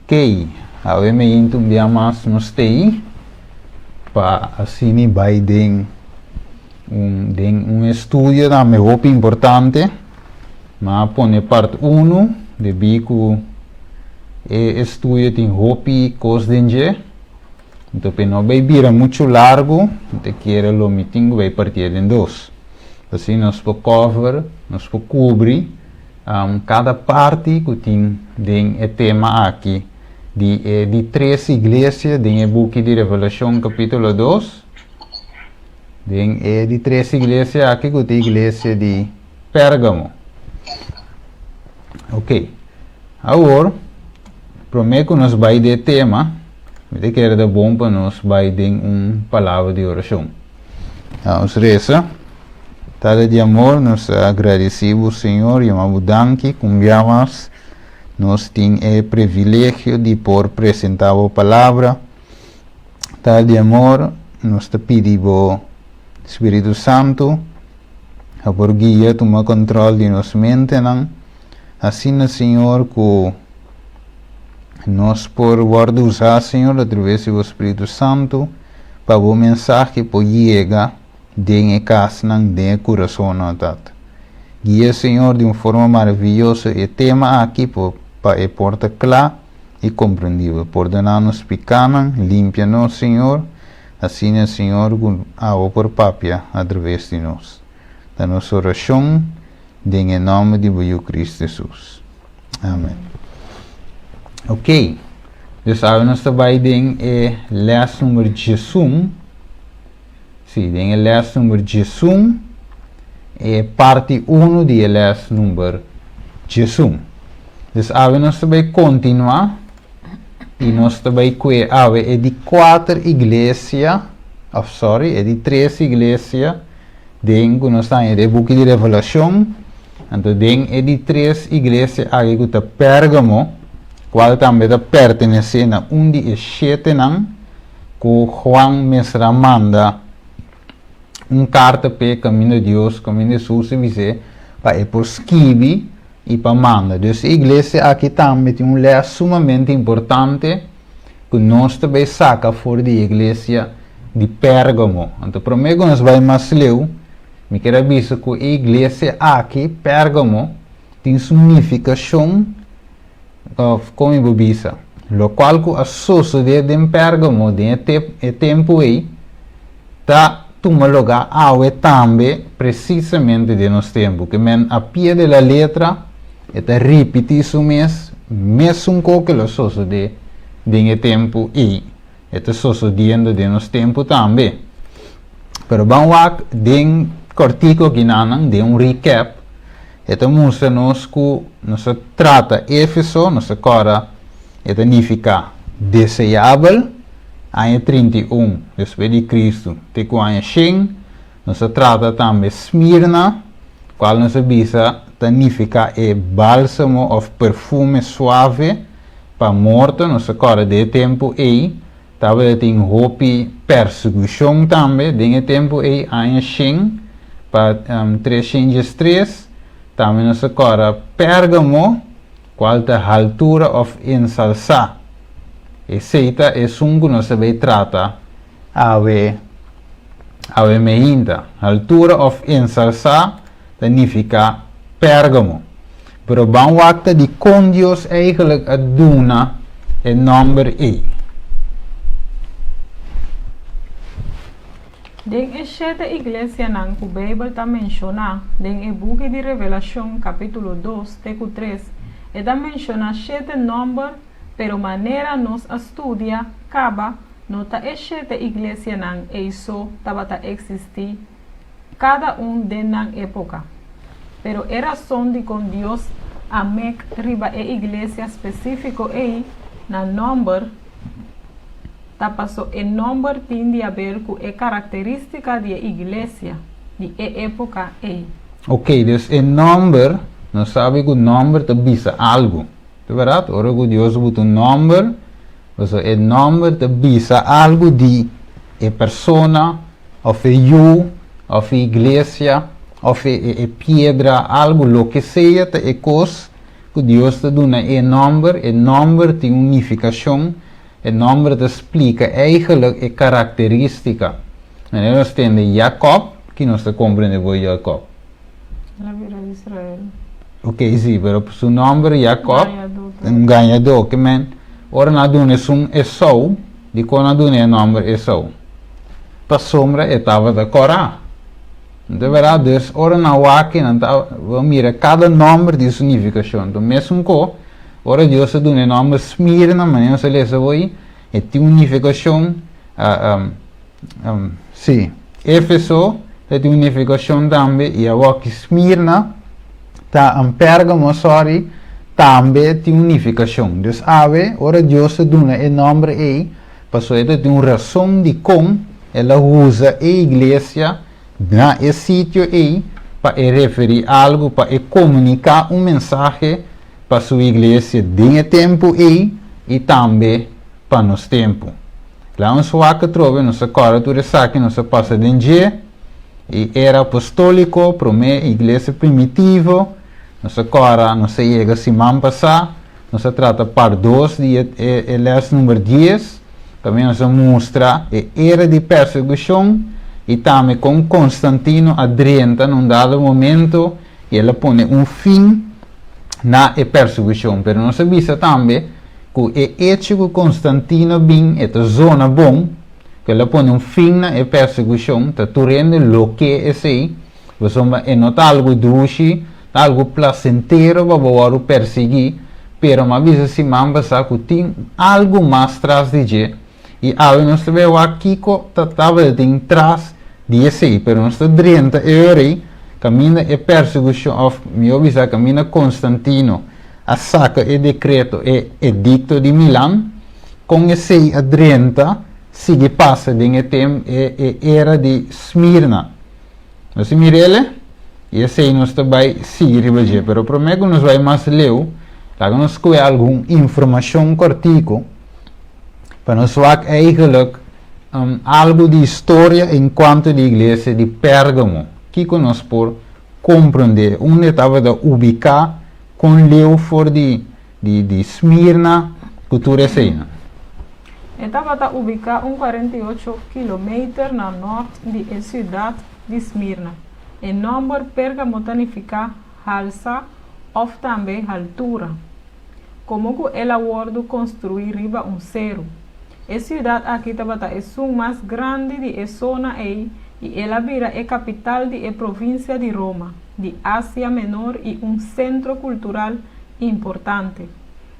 Ok, awe mi inta un bia mas nos t'ei pa asina bai den un den un estudio tambe hopi importante. Mi a pone part uno debí ku e estudio tin hopi kos den dje. Anto p'e no bai bira muchu largu, mi ta kere lo mi tin ku bai partié den dos. Asina nos por cover, nos por kubri Kada parti ku tin den e tema aki di e di tres iglesia den e buki di Revelashon kapítulo dos, den e di tres iglesia aki ku ta iglesia di Pérgamo. Ok, awor promé ku nos bai den e tema, mi ta kere ta bon pa nos bai den un palabra di orashon. Nos resa. Tata di amor, nos ta agradeci bo Señor, yama bo danki cu un bia mas nos tin e privilegio di por presenta bo palabra. Tata di amor, nos ta pidi bo Spiritu Santo pa por guia, tuma control di nos mentenan, asina Señor cu nos por wordo usa Señor a traves di bo Spiritu Santo pa bo mensahe por yega den e kasnan, den e kurasonnan, Tata. Guia, Señor, di un forma maravioso e tema aki pa e por ta kla i komprendibel. Pordoná nos pikánan, limpia nos, Señor, asina, Señor, ku Abo por papia atraves di nos. Ta nos orashon den e nòmber di Bo Yu Kristu Hesus. Amen. Ok. Dus awe nos ta bai den e lès number 11. Sí, den e les number 11, e parti uno di e les number 11. Dus awe nos ta bai kontinuá i nos ta bai kue awe e di kuater iglesia, òf sorry, e di tres iglesia den ku nos ta haña den e buki di Revelashon. Anto den e di tres iglesia aki ku ta Pérgamo, kual tambe ta pertenesé na un di e shetenan, ku Juan mester a manda un karta p'e kaminda Dios, kaminda Hesus a bis'é pa e por skibi i pa manda. Dus e iglesia aki tambe tin un lès sumamente importante ku nos ta bai saka for di e iglesia di Pérgamo. Anto promé ku nos bai mas leu, mi kier a bisa ku e iglesia aki, Pérgamo, tin su nifikashon. Òf, kon mi bo bisa, lokual ku a sosodé den Pérgamo den e tempu ei, ta tuma lugá awe tambe presisamente den nos tempu. Ke men a pie de la letra e ta ripití su mes, mesun ko ke lo sosodé den e tempu ei, e ta sosodiendo den nos tempu tambe. Pero ban wak den kòrtiku akinanan, den un recap, E ta mustra nos ku nos ta trata Efeso, nos ta kòrda e ta nifiká deseabel, aña 31 despues di Kristu te ku aña shen. Nos ta trata tambe Smirna, kual nos a bisa ta nifiká e bálsamo òf perfume suave pa morto. Nos ta kòrda den e tempu ei Tabata tin hopi persekushon tambe den e tempu ei, aña shen pa 303. Tambe nos ta kòrda Pérgamo, kual ta haltura òf ensalsá. Esei ta esun ku nos ta bai trata awe awe meinta. Haltura òf ensalsá ta nifiká Pérgamo. Pero ban wak ta dikon Dios eigenlijk a duna e nòmber ei. Den e shete iglesianan ku Beibel ta menshoná den e buki di Revelashon kapítulo dos te ku tres, e ta menshoná shete nòmber, pero manera nos a studia kaba, no ta e shete iglesianan ei so tabata eksistí kada un den nan époka. Pero e rason dikon Dios a mek riba e iglesia spesífiko ei nan nòmber ta paso e nòmber tin di aber ku e karakterístika di e iglesia di e époka ei. Oké, dus e nòmber, nos sabi ku nòmber ta bisa algu. Ta bèrdat? Ora ku Dios buta un nòmber, pasobra e nòmber ta bisa algu di e persona òf e yu, òf e iglesia, òf e piedra, algu, loke sea ta e kos ku Dios ta duna e nòmber, e nòmber tin un nifikashon, e nòmber ta splika eigenlijk e karakterístika. Manera nos tende Jakòb, ki nos ta komprende bo Jakòb? El a bira Israel. Ok, sí, pero su nòmber Jakòb, Gañadó ta. Un gañadó, ke men ora nan a duna esun Esou, dikon nan a duna e nòmber Esou? Pasobra e tabata kòrá. No ta bèrdat? Dus ora nan wak nan ta mira kada nòmber tin su nifikashon. Enton mesun ko, ora Dios a duna e nòmber Smirna, manera nos a lesa awor, e tin un nifikashon, sí, Efeso ta tin un nifikashon tambe, i awor ki Smirna ta, Pérgamo, sòri, tambe tin un nifikashon. Dus awe, ora Dios a duna e nòmber ei, Pasobra e ta tin un rason dikon el a usa e iglesia na e sitio ei pa e referí algu, pa e komuniká un mensahe pa su iglesia den e tempu ei i tambe pa nos tempu. Laga nos wak atrobe, nos a kòrda tur esaki, nos a pasa den dje, e era apostóliko, promé iglesia primitivo, nos a kòrda, nos a yega siman pasá, Nos a trata part dos di e les number 10. Tambe nos a mustra e era di persekushon i tambe kon Konstantino a drenta na un dado momento i el a pone un fin na e persekushon. Pero nos a bisa tambe ku e echo ku Konstantino bin e ta zona bon ku el a pone un fin na e persekushon, ta tur hende lo ke esei. Pasobra e no ta algu dushi, ta algu plasentero pa bo wòrdu persiguí, pero mi a bisa siman pasá ku tin algu mas tras di dje, i awe nos ta bai wak kiko ta tabatin tras di esei. Pero nos ta drenta e ora ei kaminda e persekushon, òf mihó bisá kaminda Konstantino a saka e dekreto, e edikto di Milan, kon esei a drenta sigui pasa den e tem e era di Smirna. Nos a mir'el i esei nos ta bai sigui riba dje. Pero promé ku nos bai mas leu, laga nos skohe algun informashon kòrtiku pa nos wak eigentlik algu di historia en kuanto di iglesia di Pérgamo. Kiko nos por komprondé? Unda e tabata ubiká? Kon leu for di di Smirna ku tur eseinan? E tabata ubiká un 48 kilometer na nòrt di e siudat di Smirna. E nòmber Pérgamo ta nifiká halsa òf tambe haltura, komo ku el a wòrdu konstruí riba un seru. E siudat aki tabata esun mas grandi di e zona ei i el a bira e kapital di e provinsia di Roma, di Asia Menor i un sentro kultural importante.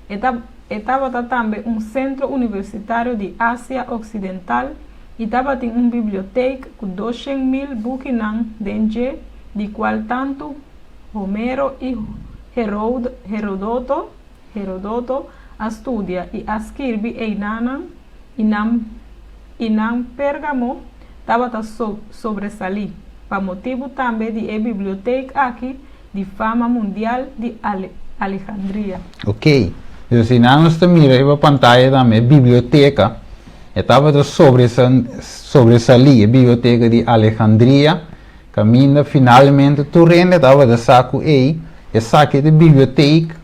E ta E tabata tambe un sentro universitario di Asia Oksidental i tabatin un biblioteik ku 200.000 bukinan den dje, di kual tantu Homero i Herodoto, Herodoto, a studia i a skirbi einanan i nan i nan Pérgamo tabata sobresalí, pa motibu tambe di e biblioteik aki di fama mundial di Alejandria. Ok, dus si nan nos ta mira riba pantaya tambe e biblioteka, e tabata sobresalí, e biblioteka di Alejandria, kaminda finalmente tur hende tabata sa ku ei, esaki ta e bibliotek,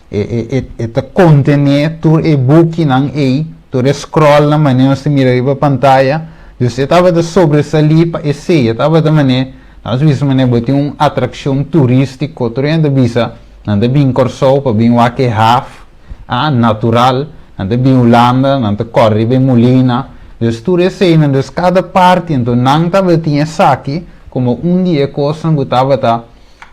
e ta kontené tur e bukinan ei, tur e scrollnan manera nos ta mira riba pantaya, dus e tabata sobresalí pa esei, e tabata manera. Nos bisa manera bo tin un atrakshon turístiko, tur hende ta bisa nan ta bin Kòrsou pa bin wak e haf, ah, natural, nan ta bin Hulanda, nan ta kòrre riba e mulina, dus tur eseinan, dus kada parti, anto nan tabatin esaki komo un di e kosnan ku tabata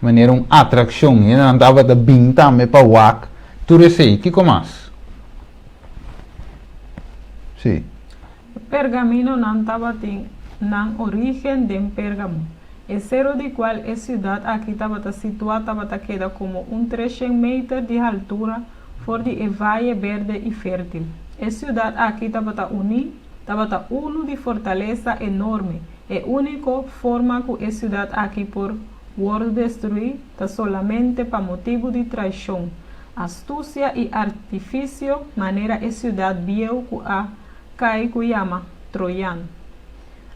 manera un atrakshon, hendenan tabata bin tambe pa wak tur esei. Kiko mas? Sí. E pergaminonan tabatin nan orígen den Pérgamo. E sero di kual e siudat aki tabata situá tabata keda komo un 300 meter di haltura for di e vaye berde i fértil. E siudat aki tabata uní, tabata unu di fortalesa enorme. E úniko forma ku e siudat aki por wòrdu destruí ta solamente pa motibu di traishon, astusia i artifisio manera e siudat bieu ku a kai ku yama Troyan.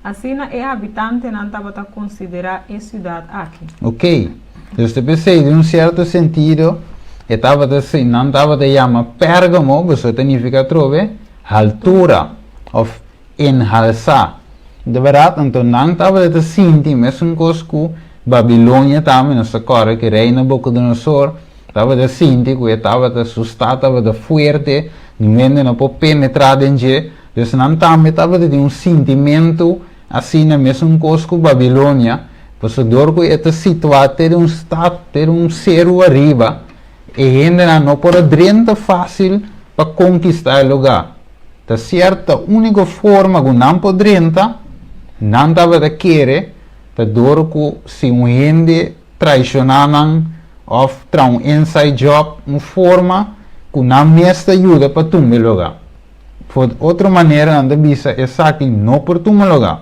Asina e habitantenan tabata konsiderá e siudat aki. Ok. Dus ta p'esei, den un sierto sentido, E tabata si nan tabata yama Pérgamo, pasobra ta nifiká atrobe haltura òf enhalsá. Di bèrdat, anto nan tabata ta sinti mesun kos ku Babilonia tambe. Nos ta kòrda ku rei Nabukodonosor tabata sinti ku e tabata su stat tabata fuerte, niun hende no por penetrá den dje. Dus nan tambe tabata tin un sintimentu asina mesun kos ku Babilonia, pasobra dor ku e ta situá te den un stat, te den un seru ariba, e hendenan no por a drenta fásil pa konkistá e lugá. Ta sierto, ta úniko forma ku nan por drenta, nan tabata kere, ta dor ku si un hende traishoná nan òf traha un inside job, un forma ku nan mes ta yuda pa tumba e lugá. For otro manera nan ta bisa esaki no por tuma lugá.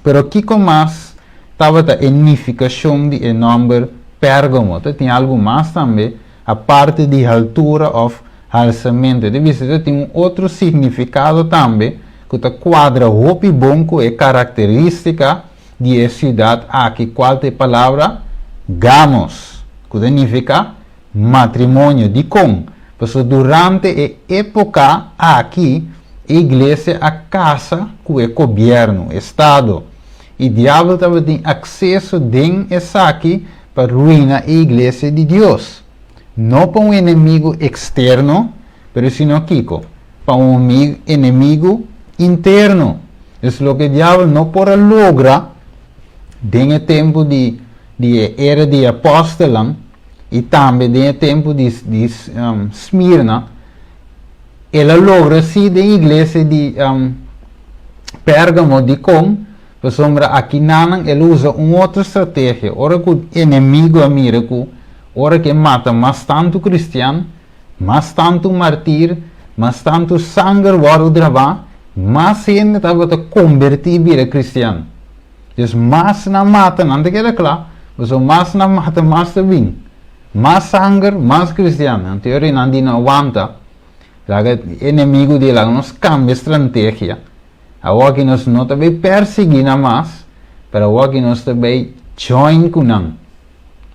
Pero kiko mas tabata e nifikashon di e nòmber Pérgamo? Ta tin algu mas tambe aparte di haltura òf halsamentu. E ta bisa ta tin un otro signifikado tambe ku ta kuadra hopi bon ku e karakterístika di e siudat aki kual ta e palabra gamos, ku ta nifiká matrimonio. Dikon? Pasobra durante e époka aki e iglesia a kasa ku e gobièrnu, estado, i diabel tabatin akseso den esaki pa ruina e iglesia di Dios. No pa un enemigu eksterno, pero sino kiko? Pa un enemigu interno. Es loke diabel no por a logra den e tempu di di e era di e apòstelnan i tambe den e tempu di di Smirna, el a logra sí den iglesia di Pérgamo. Dikon? Pasobra akinanan el usa un otro strategia. Ora ku enemigu a mira ku ora ku e mata mas tantu kristian, mas tantu martir, mas tantu sanger wòrdu drabá, mas hende tabata kombertí bira kristian. Dus mas nan mata, nan ta keda kla, pasobra mas nan mata, mas ta bin. Mas sanger, mas kristian. Anto e ora nan di no wanta, laga enemigu di laga nos kambia strategia. Awor nos no ta bay persiguí nan mas, pero awor nos ta bay join ku nan.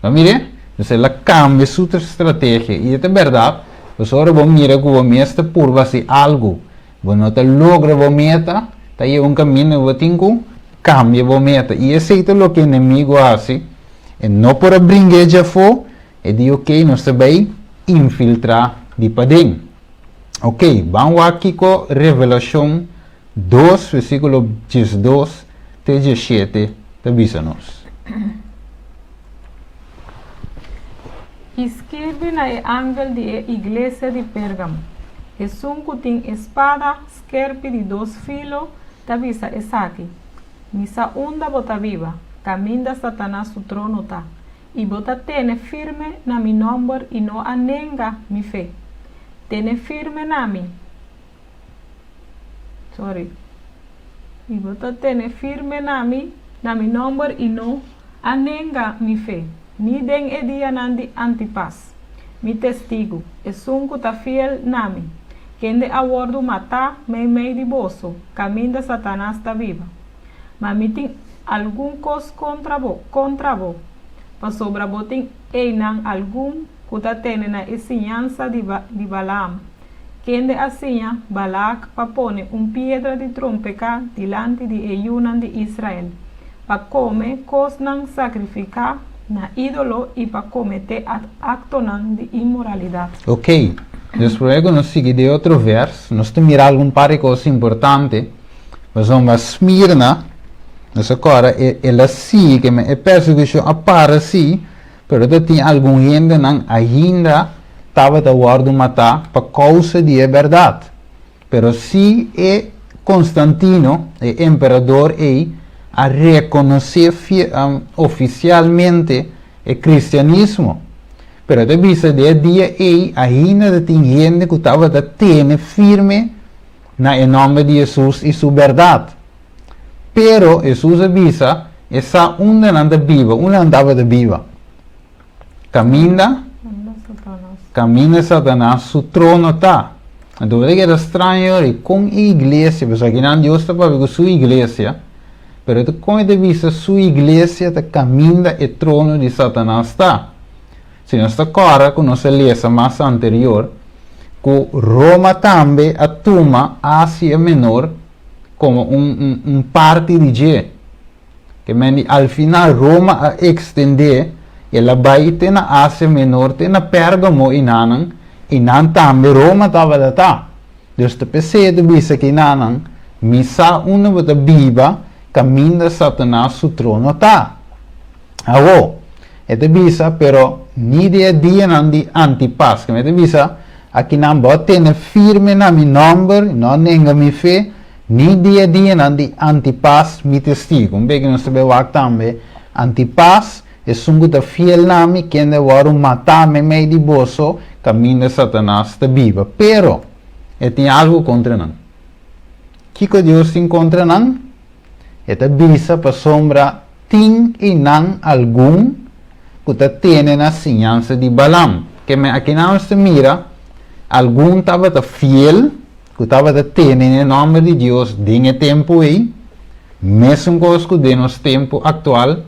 Bo mira? Dus el a kambia su strategia. I e ta bèrdat, pasobra ora bo mira ku bo mes ta purba hasi algu, bo no ta logra bo meta, ta yega un kaminda ku bo tin ku kambia bo meta. I esei ta loke enemigu a hasi. E no por a bring'é djafó, e di oke, nos ta bai infiltrá di paden. Oke, ban wak kiko Revelashon 2 versíkulo 12 te 17 ta bisa nos. I skirbi na e angel di e iglesia di Pérgamo, Esun ku tin e spada skerpi di dos filo ta bisa esaki, Mi sa unda bo ta biba, kaminda Satanas su trono ta, i bo ta tene firme na mi nòmber i no a nenga mi fe. Tene firme na mi. Sorry. I bo ta tene firme na mi, na mi nòmber i no a nenga mi fe, ni den e dianan di Antipas, mi testigu, esun ku ta fiel na mi, kende a wòrdu matá meimei di boso, kaminda Satanas ta biba. Ma mi tin algun kos kontra bo, kontra bo, pasobra bo tin einan algun ku ta tene na e siñansa di di Balaam, kende a siña Balak pa pone un piedra di trompeká dilanti di e yunan di Israel, pa kome kosnan sakrifiká na ídolo i pa kometé aktonan di inmoralidat. Ok, dus promé ku nos sigui den otro vèrs, nos ta mira algun par di kos importante. Pasobra Smirna, nos a kòrda, el a sigui, ke men e persekushon a para sí, Pero ta tin algun hendenan ainda tabata wòrdu matá pa kousa di e bèrdat. Pero si e Konstantino, e emperador ei, a rekonosé ofisialmente e kristianismo. Pero ta bisa di e dia ei ainda ta tin hende ku tabata tene firme na e nòmber di Hesus i su bèrdat. Pero Hesus a bisa, E sa unda nan ta biba. Unda nan tabata biba? Kaminda? Kaminda Satanas su trono ta. Anto bo ta keda straño ori kon e iglesia, pasobra akinan Dios ta papia ku su iglesia, pero ta kon e ta bisa su iglesia ta kaminda e trono di Satanas ta. Si nos ta kòrda ku nos a lesa mas anterior ku Roma tambe a tuma Asia Menor komo un un parti di dje. Ke men di al final Roma a ekstendé, el a bai te na Asia Menor, te na Pérgamo i nanan, i nan tambe Roma tabata ta. Dus ta p'esei e ta bisa ki nanan, Mi sa unda bo ta biba, kaminda Satanas su trono ta. Awor, e ta bisa, pero ni di e dianan di Antipas, ke mi ta bisa, akinan bo a tene firme na mi nòmber, i no a nenga mi fe, ni di e dianan di Antipas, mi testigu. Un bes ku nos ta bai wak tambe, Antipas, esun ku ta fiel na mi, kende a wòrdu matá meimei di boso, kaminda Satanas ta biba. Pero, e tin algu kontra nan. Kiko Dios tin kontra nan? E ta bisa pasobra tin einan algun ku ta tene na siñansa di Balaam. Keme akinan nos ta mira algun tabata fiel ku tabata tene na e nòmber di Dios den e tempu ei, mesun kos ku den nos tempu aktual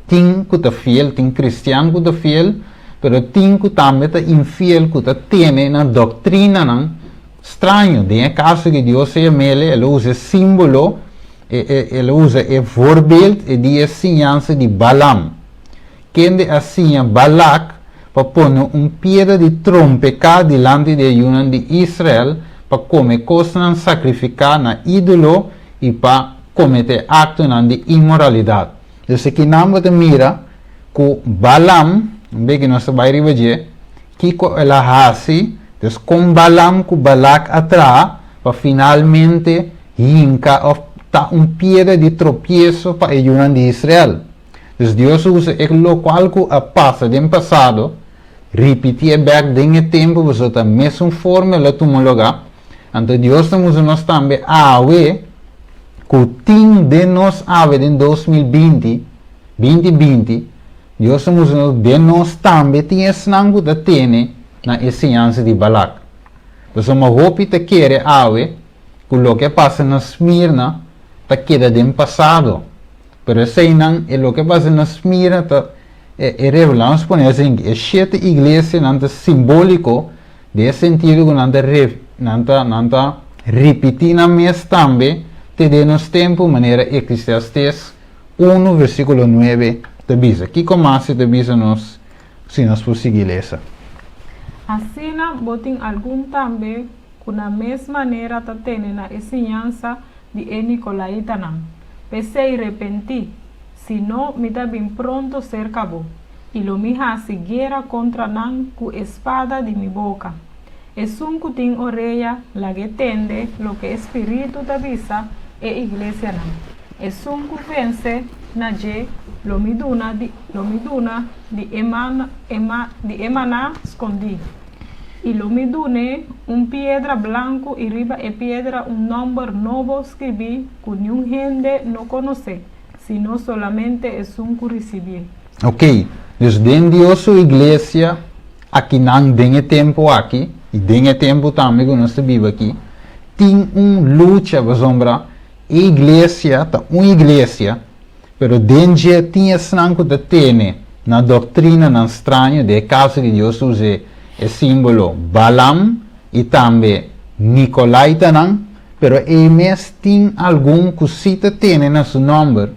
tin ku ta fiel, tin kristian ku ta fiel, pero tin ku tambe ta infiel ku ta tene na doktrinanan Straño, den e kaso di Dios a yam'el, el a usa e símbolo, el a usa e voorbeeld di e siñansa di Balaam, kende a siña Balak pa pone un piedra di trompeká dilanti di e yunan di Israel pa kome kosnan sakrifiká na ídolo i pa kometé aktonan di inmoralidat. Dus akinan bo ta mira ku Balaam, un bes ku nos ta bai riba dje, Kiko el a hasi? Dus kon Balaam ku Balak a traha pa finalmente hinka òf ta un piedra di tropieso pa e yunan di Israel? Dus Dios a usa e lokual ku a pasa den pasado, ripitié bèk den e tempu pasobra ta mesun forma el a tuma lugá. Anto Dios ta usa nos tambe awe ku tin den nos awe den 2020, 2020, Dios ta mustra nos den nos tambe tin esnan ku ta tene na e siñansa di Balak. Pasobra hopi ta kere awe ku loke a pasa na Smirna ta keda den pasado. Pero eseinan, e loke a pasa na Smirna ta e revelá. Nos pone asin, e shete iglesianan ta simbóliko den e sentido ku nan ta nan ta nan ta ripití nan mes tambe te den nos tempu manera Eclesiastes Unu versíkulo nuebe ta bisa? Kiko mas e ta bisa nos si nos por sigui lesa? Asina bo tin algun tambe ku na mes manera ta tene na e siñansa di e nikolaitanan. P'esei repentí, si no mi ta bin pronto serka bo, i lo mi hasi guera kontra nan ku e spada di mi boka. Esun ku tin orea, lag'é tende loke e spiritu ta bisa e iglesianan. Esun ku vense na dje lo mi duna di lo mi duna di e mana e ma di e maná skondí. I lo mi dun'é un piedra blanku i riba e piedra un nòmber nobo skibí ku niun hende no konosé, sino solamente esun ku risibié. Oké, dus den Dios su iglesia akinan den e tempu aki i den e tempu tambe ku nos ta biba aki, tin un lucha pasobra E iglesia ta un iglesia, pero den dje tin esnan ku ta tene na doktrinanan straño, den e kaso di Dios usa e símbolo Balaam i tambe Nikolaitanan, pero ei mes tin algun ku sí ta tene na su nòmber.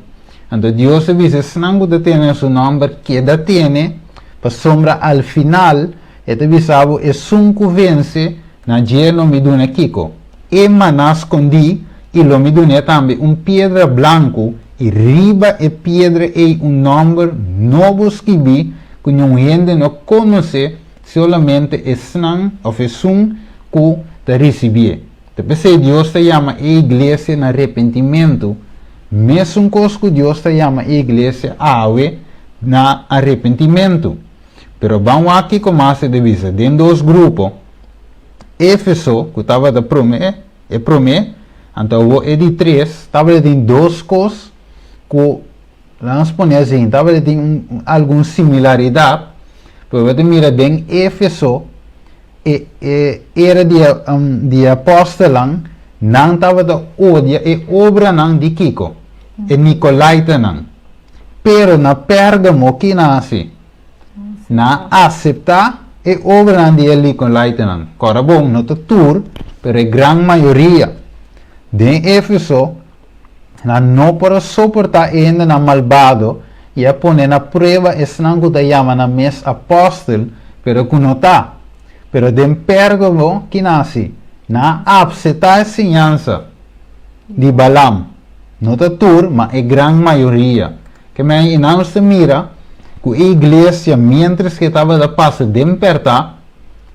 Anto Dios a bisa esnan ku ta tene na su nòmber keda tene, pasobra al final e ta bisa bo esun ku vense na dje lo mi duna kiko? E maná skondí, i lo mi dun'é tambe un piedra blanku, i riba e piedra ei un nòmber nobo skibí ku niun hende no konosé, solamente esnan òf esun ku ta risibié. Ta p'esei Dios ta yama e iglesia na repentimentu, mesun kos ku Dios ta yama e iglesia awe na arepentimentu. Pero ban wak kiko mas e ta bisa den dos grupo. Éfeso, ku tabata promé, e promé, anto awor e di tres, tabata tin dos kos ku, laga nos pone asin, tabata tin un algun similaridat, pero bo ta mira den Éfeso, e e era di e di e apòstelnan, nan tabata odia e obranan di kiko? E nikolaitanan. Pero na Pérgamo, ki nan hasi? Nan a aseptá e obranan di e Nikolaitanan. Kòrda bon, no ta tur, pero e gran mayoria. Den Éfeso, nan no por a soportá e hendenan malbado i a pone na prueba esnan ku ta yama nan mes apòstel, pero ku no ta. Pero den Pérgamo, ki nan hasi? Nan a apsetá e siñansa di Balaam. No ta tur, ma e gran mayoria. Ke men i nan nos ta mira ku e iglesia miéntras ku e tabata pasa den pèrtá,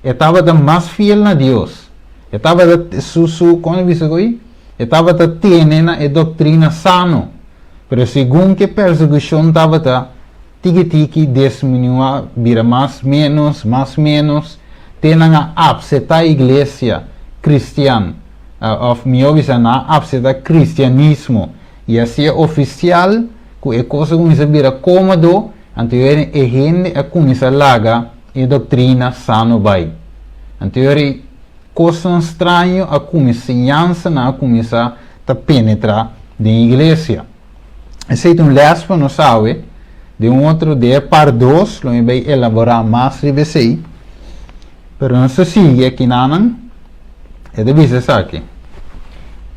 e tabata mas fiel na Dios. E tabata su su kon e bisa ku ei? E tabata tene na e doktrina sano. Pero segun ku e persekushon tabata tiki tiki desminuá bira mas ménos, mas ménos, te nan a apsetá iglesia kristian, òf mihó bisa nan a apsetá kristianismo. I asia ofisial ku e kos a kuminsá bira kómodo, anto yori e hende a kuminsá laga e doktrina sano bai. Anto yori kosnan straño a kuminsá, siñansanan a kuminsá ta penetrá den iglesia. Esei ta un lès pa nos awe. Den un otro, den e part dos, lo mi bai elaborá mas riba esei. Pero nos ta sigui akinanan. E ta bisa esaki.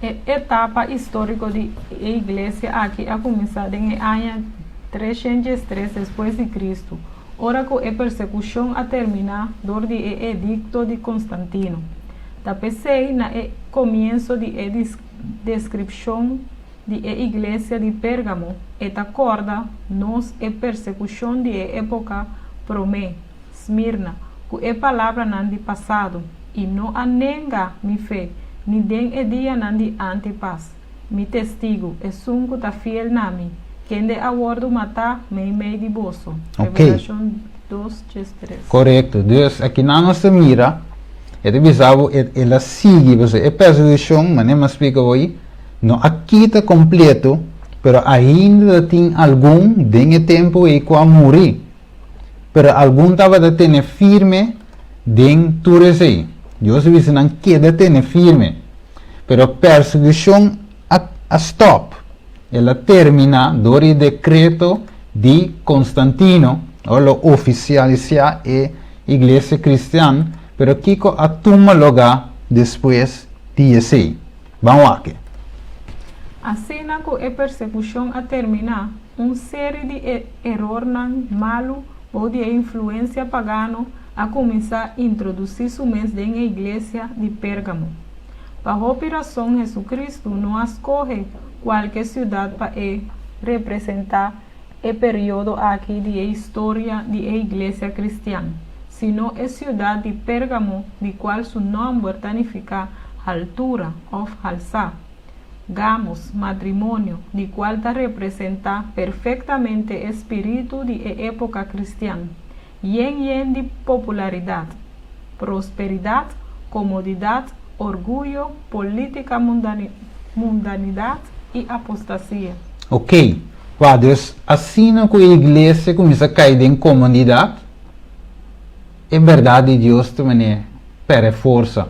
E etapa históriko di e iglesia aki a kuminsá den e aña 303 despues di Kristu, ora ku e persekushon a terminá dor di e edikto di Konstantino. Ta p'esei na e komienso di e deskripshon di e iglesia di Pérgamo e ta kòrda nos e persekushon di e époka promé. Smirna, ku e palabranan di pasado, i no a nenga mi fe, ni den e dianan di Antipas, mi testigu, esun ku ta fiel na mi, kende a wòrdu matá meimei di boso. Ok. Revelashon dos, 13. Korekto. Dus akinan nos ta mira, e ta bisa bo e el a sigui, pasobra e persekushon, manera mi a splika bo ei, no a kita kompleto, pero ainda ta tin algun den e tempu ei ku a muri. Pero algun tabata tene firme den tur esei. Dios a bisa nan keda tene firme. Pero persekushon a a stòp. El a terminá dor di dekreto di Konstantino, ora lo ofisialisá e iglesia kristian, pero kiko a tuma lugá despues di esei? Ban wak. Asina ku e persekushon a terminá, un seri di e erornan malu bou di e influensia pagano a kuminsá introdusí su mes den e iglesia di Pérgamo. Pa hopi rason Hesukristu no a skohe kualke siudat pa e representá e periodo aki di e historia di e iglesia kristian, sino e siudat di Pérgamo di kual su nòmber ta nifiká haltura òf halsá. Gamos, matrimonio, di kual ta representá perfektamente e spiritu di e époka kristian, yen yen di popularidat, prosperidat, komodidat, orguyo, polítika mundanidat i apostasia. Ok, wak, dus asina ku e iglesia kuminsá kai den komodidat, e bèrdat di Dios ta manera pèrdè forsa.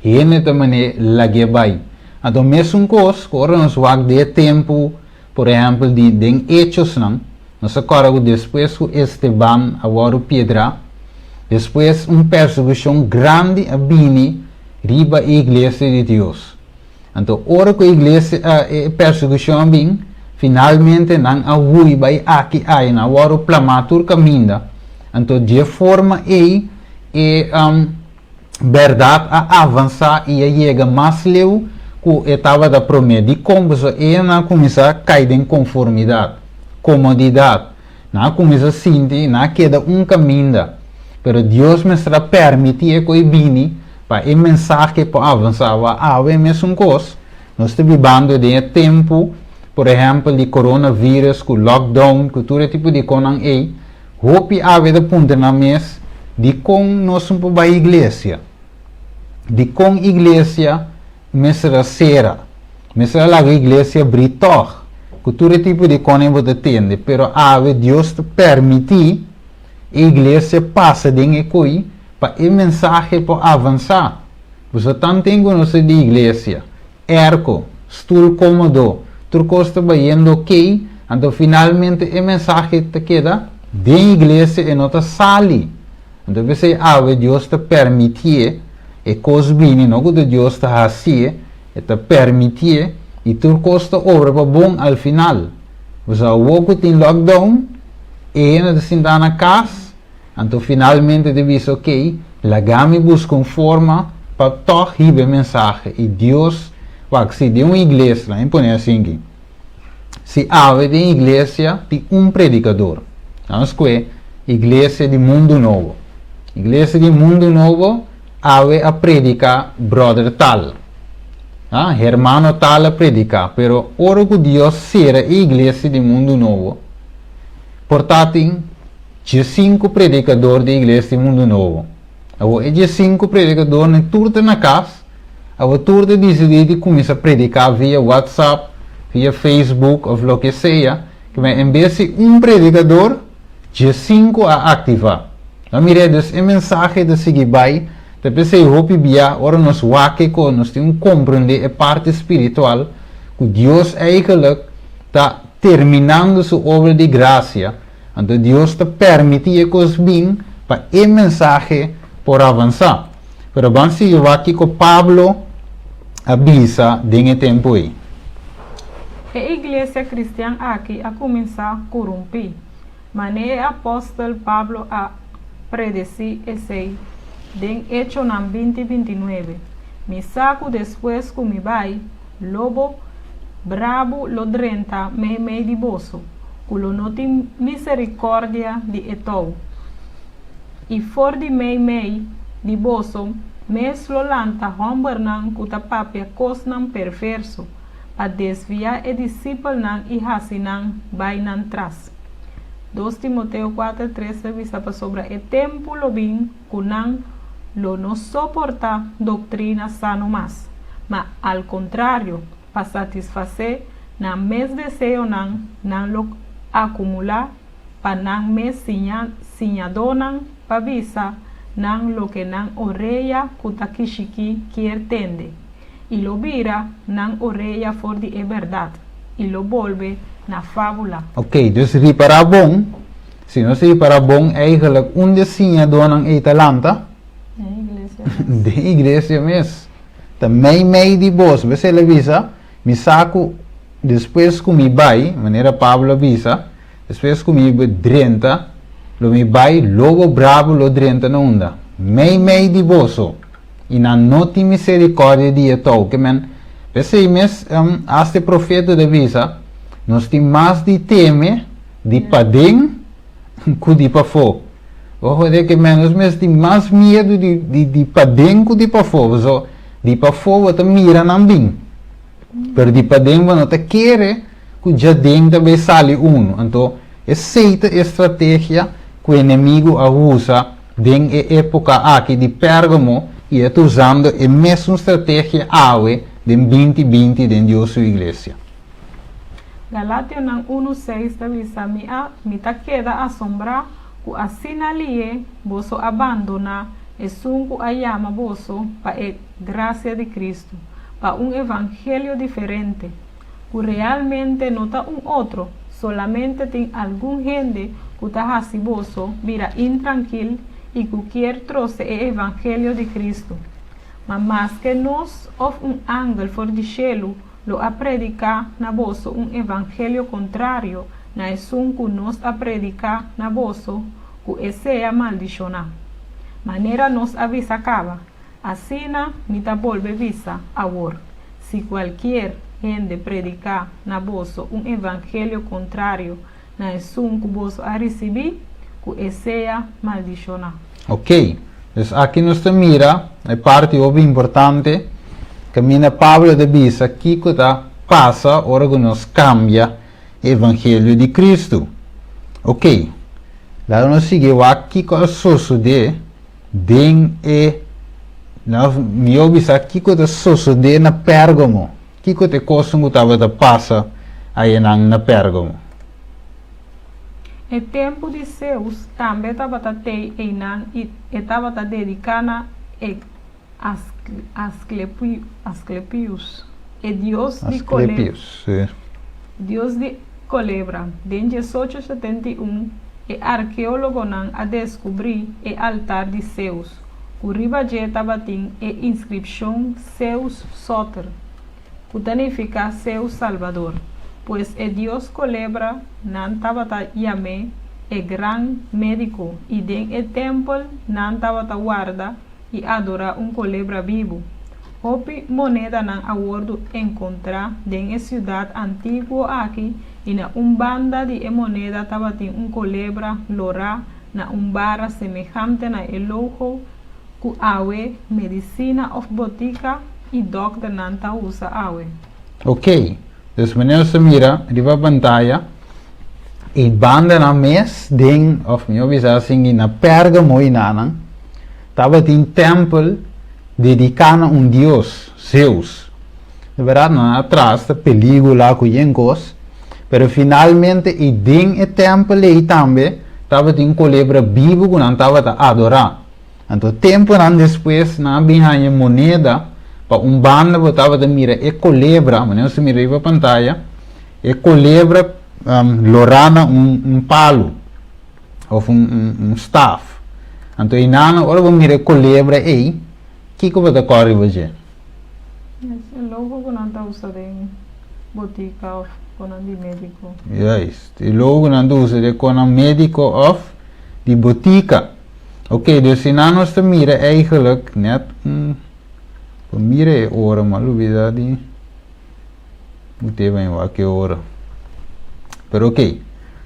Hende ta manera lag'é bai. Anto mesun kos ku ora nos wak den e tempu, por ehèmpel di den Hechosnan, nos ta kòrda ku despues ku Esteban a wòrdu piedrá, despues un persekushon grandi a bini riba e iglesia di Dios. Anto ora ku e iglesia e persekushon a bin, finalmente nan a hui bai aki aya, nan a wòrdu plamá tur kaminda. Anto dje forma ei e bèrdat a avansá i a yega mas leu ku e tabata promé. Dikon? Pasobra e nan a kuminsá kai den konformidat, komodidat. Nan a kuminsá sinti nan a keda un kaminda. Pero Dios mester a pèrmití e ku e bini pa e mensahe por avansá. Wak, awe mesun kos, nos ta bibando den e tempu, por ehèmpel, di coronavirus, ku lockdown, ku tur e tipo di konan ei. Hopi awe ta puntra nan mes, Dikon nos no por bai iglesia? Dikon iglesia mester a sera? Mester a laga iglesia bri tòg? Ku tur e tipo di konan bo ta tende. Pero awe Dios ta permití e iglesia pasa den e koi pa e mensahe por avansá. Boso tanten ku nos ta di iglesia, Airco, stul komodo, tur kos ta bayendo okey, anto finalmente e mensahe ta keda Den iglesia e no ta sali. Anto p'esei awe Dios ta permitié e kos bini, no ku ta Dios ta hasié, e ta permitié i tur kos ta obra pa bon al final. Pasobra awor ku tin lockdown, e hende ta sintá na kas, anto finalmente ta bisa ok, laga mi buska un forma pa tòg hiba e mensahe. I Dios, wak, si den un iglesia, laga mi pone asinki, Si awe den iglesia tin un predikador, nos kue Iglesia di Mundu Nobo. Iglesia di Mundu Nobo awe a prediká bròder tal, ah, hermano tal a prediká, pero ora ku Dios sera e Iglesia di Mundu Nobo, por ta tin diesinku predikador di Iglesia di Mundu Nobo. Awor e diesinku predikadornan tur ta na kas, awor tur ta disidí di kuminsá prediká via WhatsApp, via Facebook òf loke sea, kiba en bes di un predikador, diesinku a aktivá. Lo mir'é, dus e mensahe ta sigui bai, ta p'esei hopi bia ora nos wak e kos, nos tin ku komprendé e parti spiritual ku Dios eigentlik ta terminando su obra di grasia. Anto Dios ta permití e kos bin pa e mensahe por avansá. Pero ban sigui wak kiko Pablo a bisa den e tempu ei. E iglesia kristian aki a kuminsá korumpí. Manera e apòstel Pablo a predesí esei den Echonan 20, 29, Mi sa ku despues ku mi bai, lobo brabu lo drenta meimei di boso, ku lo no tin miserikòrdia di e tou. I for di meimei di boso mes lo lanta hòmbernan ku ta papia kosnan perverso, pa desviá e disipelnan i hasi nan bai nan tras. 2 Timoteo 4, 3 ta bisa, Pasobra e tempu lo bin ku nan lo no soportá doktrina sano mas, ma al kontrario, Pa satisfasé nan mes deseonan, nan lo akumulá pa nan mes siña siñadónan pa bisa nan loke nan orea ku ta kishikí kier tende, i lo bira nan orea for di e bèrdat, i lo bolbe na fábula. Ok, dus ripará bon, si nos ripará bon eigenlijk unda e siñadónan ei ta lanta? Den iglesia mes. Den iglesia mes. Ta meimei di bos. Bes el a bisa, Mi sa ku despues ku mi bai, manera Pablo a bisa, despues ku mi drenta, lo mi bai, lobo brabu lo drenta na unda? Meimei di boso. I nan no tin miserikòrdia di e tou. Ke men, p'esei mes, asta e profeta ta bisa, nos tin mas di teme di paden ku di pafó. Bo hoor ke menos mes tin mas miedu di di di paden ku di pafó. Paso di pafó bo ta mira nan bin. Pero di paden bo no ta kere ku djaden ta bai sali unu. Anto esei ta e strategia ku enemigu a usa den e époka aki di Pérgamo i e ta usando e mesun strategia awe den 2020 den Dios su iglesia. Galationan unu seis ta bisa, Mi a, mi ta keda asombrá ku asina lié boso a bandoná esun ku a yama boso pa e grasia di Kristu, pa un evangelio diferente, ku realmente no ta un otro, solamente tin algun hende ku ta hasi boso bira intrankil i ku kier trose e evangelio di Kristu. Ma maske nos òf un angel for di shelu lo a prediká na boso un evangelio kontrario na esun ku nos a prediká na boso, ku e sea maldishoná. Manera nos a bisa kaba, asina mi ta bolbe bisa awor, si kualkier hende prediká na boso un evangelio kontrario na esun ku boso a risibí, ku e sea maldishoná. Ok, dus aki nos ta mira e parti hopi importante kaminda Pablo ta bisa kiko ta pasa ora ku nos kambia e evangelio di Kristu. Ok, laga nos sigui wak kiko a sosodé den e, mihó bisa kiko ta sosodé na Pérgamo. Kiko ta e kosnan ku tabata pasa ayanan na Pérgamo? E tempu di Zeus tambe tabata tei einan i e tabata dediká na e Asclepius, e dios di Asclepius, sí. Dios di kolebra. Den 1871. E arkeólogonan a deskubrí e altar di Zeus, ku riba dje tabatin e inskripshon Zeus Soter, ku ta nifiká Zeus Salbador. Pues e dios kolebra nan tabata yam'é e gran médiko i den e tèmpel nan tabata warda i adorá un kolebra bibu. Hopi monedanan a wòrdu enkontrá den e siudat antiguo aki i na un banda di e moneda tabatin un kolebra lorá na un bara semehante na e logo ku awe medisina òf botika i dòkternan ta usa awe. Ok, dus manera nos ta mira riba pantaya e bandanan mes den òf mihó bisa asin na Pérgamo i nanan tabatin tèmpel dediká na un dios, Zeus. De bèrdat nan a tras ta pelígula ku yen kos, pero finalmente i den e tèmpel ei tambe tabatin kolebra bibu ku nan tabata adorá. Anto tempunan despues nan a bin haña moneda pa un banda bo tabata mira e kolebra, manera nos ta mira riba pantaya, e kolebra lorá na un palu òf un staf. Anto einan ora bo mira e kolebra ei, kiko bo ta kòrda riba dje? E logo ku nan ta usa den botika òf konan di médiko. Juist, e logo ku nan ta usa den konan médiko òf di botika. Ok, dus si nan nos ta mira eigenlijk net un, por mira e ora, ma lubida di bot'e pa mi wak e ora. Pero ok,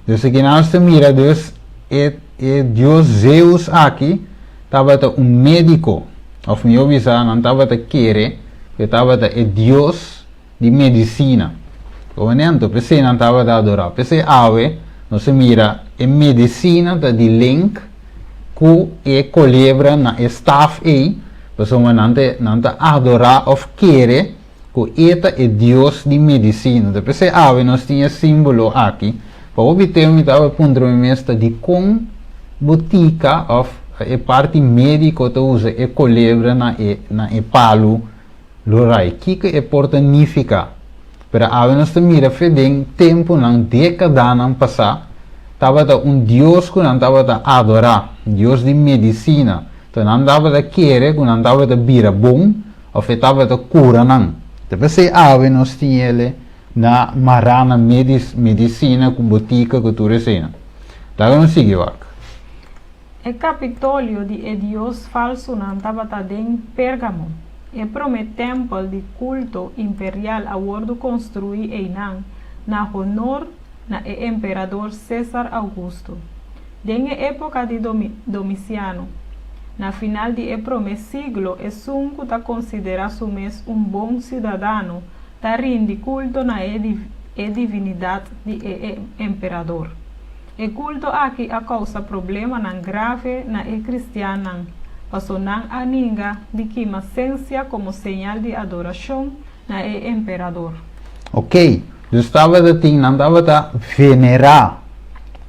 dus aki nan nos ta mira dus e e dios Zeus aki tabata un médiko, òf mihó bisa nan tabata kere ku e tabata e dios di medisina. Komo anto? P'esei nan tabata adorá. P'esei awe nos a mira e medisina ta di link ku e kolebra na e staf ei, pasobra nan ta nan ta adorá òf kere ku e ta e dios di medisina. Ta p'esei awe nos tin e símbolo aki. Pa hopi tempu mi tabata puntra mi mes ta dikon botika òf e parti médiko ta usa e kolebra na e na e palu Lorai, kiko e por ta nifiká? Pero awe nos ta mira fe den tempunan, dékadanan pasá, tabata un dios ku nan tabata adorá, dios di medisina. Enton nan tabata kere ku nan tabata bira bon òf e tabata kura nan. Ta p'esei awe nos tin ele na mará na medisina ku botika ku tur eseinan. Laga nos sigui wak. E kapitolio di e dios falsunan tabata den Pérgamo. E promé tèmpel di kulto imperial a wòrdu konstruí einan na honor na e emperador Sésar Augusto. Den e époka di Domisiano, na final di e promé siglo, esun ku ta konsiderá su mes un bon siudadano ta rindi kulto na e divinidat di e emperador. E kulto aki a kousa problemanan grave na e kristiannan, paso nan a ninga di kima sensia komo señal di adorashon na e emperador. Ok, dus tabata tin, nan tabata venerá,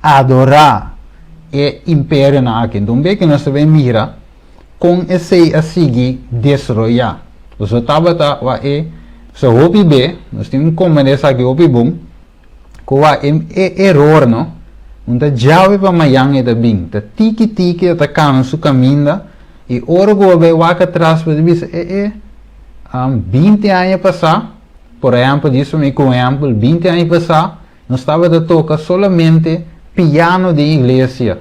adorá e imperionan aki. Enton be ku nos ta bin mira kon esei a sigui desaroyá. Pasobra tabata wak e, so hopi be, nos tin un komprendé esaki hopi bon, Kua e e eror no? Un ta djawe pa mayan e ta bin, ta tiki tiki e ta kana su kaminda i ora ku bo bai wak atras bo ta bisa e e 20 aña pasá, por ehèmpel djis pa mi ku un ehèmpel, 20 aña pasá nos tabata toka solamente piano den iglesia,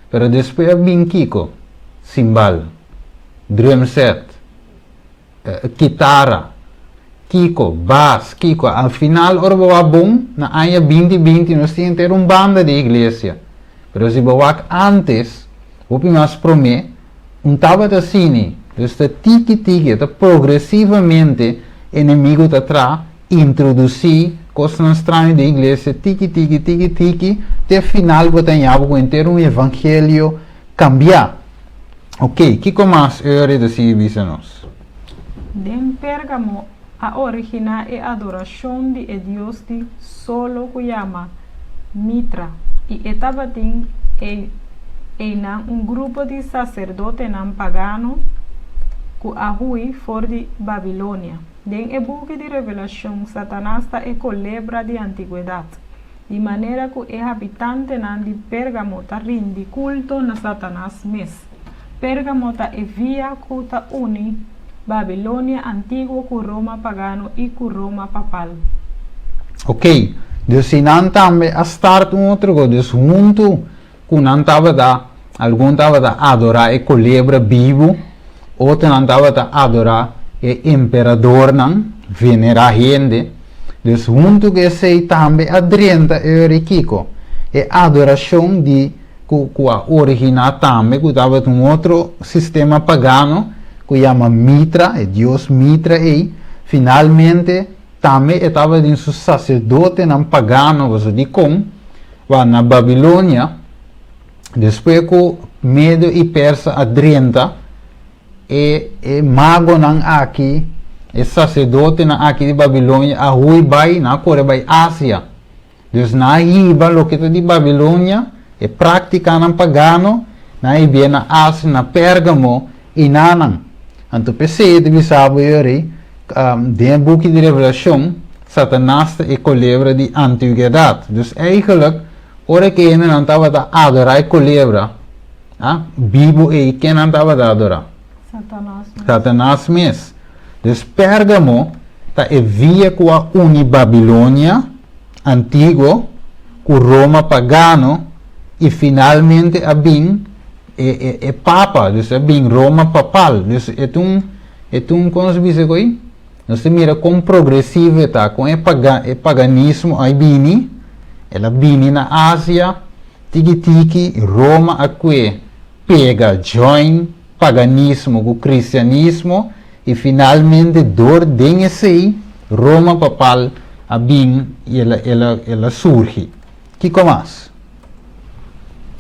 pero despues a bin kiko? Simbal, drum set. Kitara, kiko, bas, kiko. Al final ora bo wak bon, na aña 20 20 nos tin henter un banda di iglesia. Pero si bo wak antes, hopi mas prome, un tabata asini. Dus ta tiki tiki, ta progresivamente enemigo ta tra introduci cosnan straño den iglesia tiki tiki, tiki tiki, te final bo ta haña bo cu henter un evangelio cambia. Ok, kiko mas Eury ta sigui bisa nos? Den Pérgamo a originá e adorashon di e dios di solo ku yama Mitra, i e tabatin einan un grupo di saserdotenan pagano ku a hui for di Babilonia. Den e buki di Revelashon, Satanas ta e kolebra di antigwedat. Di manera ku e habitantenan di Pérgamo ta rindi kulto na Satanas mes. Pérgamo ta e via ku ta uni Babilonia antiguo ku Roma pagano i ku Roma papal. Ok, dus si nan tambe a start un otro go, dus huntu ku nan tabata, algun tabata adorá e kolebra bibu, otronan tabata adorá e emperadornan, venerá hende. Dus huntu ku esei tambe a drenta e ora kiko? E adorashon di ku ku a originá tambe ku tabata un otro sistema pagano ku yama Mitra, e dios Mitra ei, finalmente tambe e tabatin su saserdotenan pagano, pasobra dikon? Wak, na Babilonia, despues ku Medo i Persa a drenta, e e magonan aki, e saserdotenan aki di Babilonia a hui bai, nan a kore bai Asia. Dus nan a hiba loke ta di Babilonia, e práktikanan pagano, nan a hibié na Asia, na Pérgamo i nanan. Anto p'esei e ta bisa bo yori, den e buki di Revelashon, Satanas ta e kolebra di antiguedat. Dus eigenlijk, ora ku e hendenan tabata adorá e kolebra, a, bibu ei, ken nan tabata adorá? Satanas mes. Satanas mes. Dus Pérgamo ta e via ku a uni Babilonia antiguo ku Roma pagano i finalmente a bin e, e, e papa, dus a bin Roma papal. Dus e ta un, e ta un, kon nos bisa ku? Nos ta mira kon progresivo e ta, kon e paga, e paganismo a bini, el a bini na Asia, tiki tiki Roma a kue pega, join paganismo ku kristianismo i finalmente dor den esei Roma papal a bin i el a, el a, el a surgi. Kiko mas?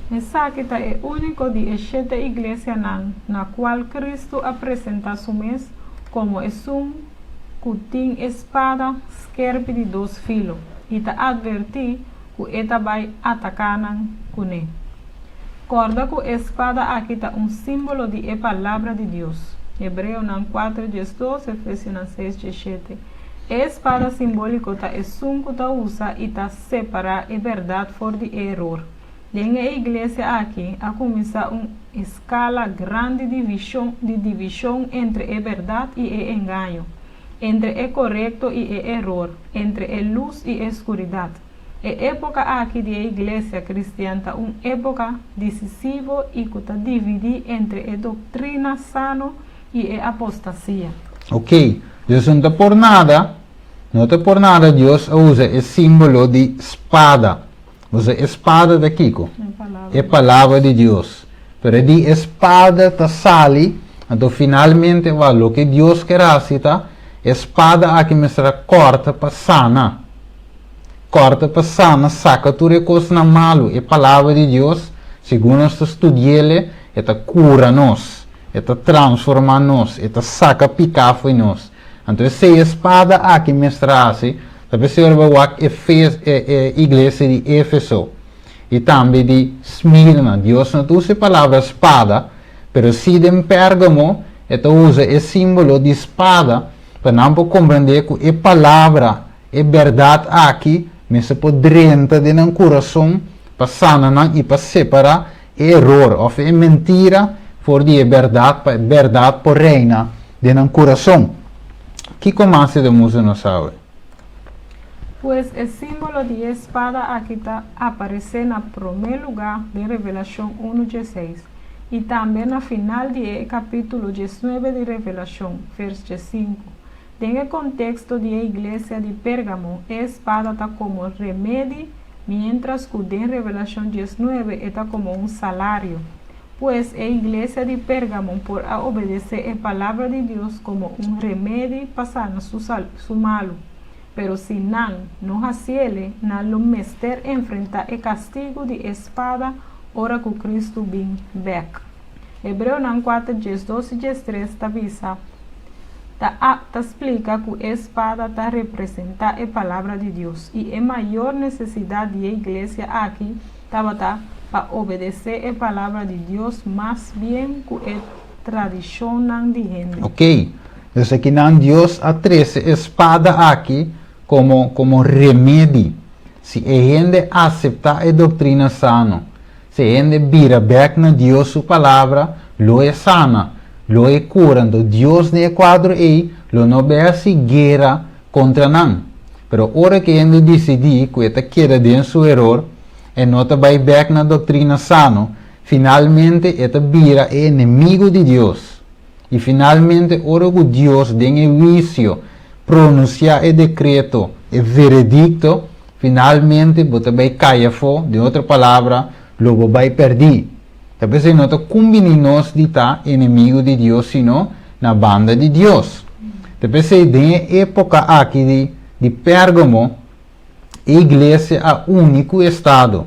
Esaki ta e úniko di e shete iglesianan na kual Kristu a presentá su mes komo esun ku tin e spada skerpi di dos filo i ta atvertí ku e ta bai ataká nan kuné. Kòrda ku e spada aki ta un símbolo di e Palabra di Dios. Hebreonan kuater 12, Efesionan seis 17. E spada simbóliko ta esun ku ta usa i ta separá e bèrdat for di e eror. Den e iglesia aki a kuminsá un eskala grandi di vishon di divishon entre e bèrdat i e engaño, entre e korekto i e eror, entre e lus i e skuridat. E époka aki di e iglesia kristian ta un époka disisivo i ku ta dividí entre e doktrina sano i e apostasia. Ok, dus no ta por nada, no ta por nada Dios a usa e símbolo di spada. Usa e spada ta kiko? E palabra di Dios. Pero di e spada ta sali, anto finalmente wak loke Dios ker hasi ta, e spada aki mester a kòrta pa sana. Kòrta pa sana, saka tur e kosnan malu. E palabra di Dios, segun nos ta studi'el, e ta kura nos, e ta transformá nos, e ta saka piká fo'i nos. Anto esei e spada aki mester hasi, ta p'esei ora bo wak Efes, e, e iglesia di Efeso i tambe di Smirna, Dios no ta usa e palabra spada, pero si den Pérgamo e ta usa e símbolo di spada pa nan por komprendé ku e palabra, e bèrdat aki mester por drenta den nan kurason pa sana nan i pa separá e eror òf e mentira for di e bèrdat pa e bèrdat por reina den nan kurason. Kiko mas e ta mustra nos awe? Pues e símbolo di e spada aki ta aparesé na promé lugá den Revelashon unu dieseis i tambe na final di e kapítulo 19 di Revelashon, vers 15. Den e konteksto di e iglesia di Pérgamo, e spada ta komo remedi, miéntras ku den Revelashon 19 e ta komo un salario. Pues, e iglesia di Pérgamo por a obedesé e Palabra di Dios komo un remedi pa sana su su malu. Pero si nan no hasiele, nan lo mester enfrentá e kastigu di e spada ora ku Kristu bin bèk. Hebreonan 4, 12 i 13 ta bisa, Ta a ta splika ku e spada ta representá e Palabra di Dios, i e mayor nesesidat di e iglesia aki tabata pa obedesé e Palabra di Dios mas bien ku e tradishonnan di hende. Ok, dus akinan Dios a trese e spada aki komo komo remedi. Si e hende aseptá e doktrina sano, si e hende bira bèk na Dios su Palabra, lo e sana, lo e kura. Anto Dios den e kuadro ei lo no bai hasi guera kontra nan. Pero ora ku e hende disidí ku e ta keda den su eror, e no ta bai bèk na doktrina sano, finalmente e ta bira e enemigu di Dios. I finalmente ora ku Dios den e huisio pronunsiá e dekreto, e veredikto, finalmente bo ta bai kai afó, den otro palabra, lo bo bai pèrdí. Ta p'esei no ta kumbiní nos di ta enemigu di Dios sino na banda di Dios. Ta p'esei den e époka aki di di Pérgamo, e iglesia a uni ku estado.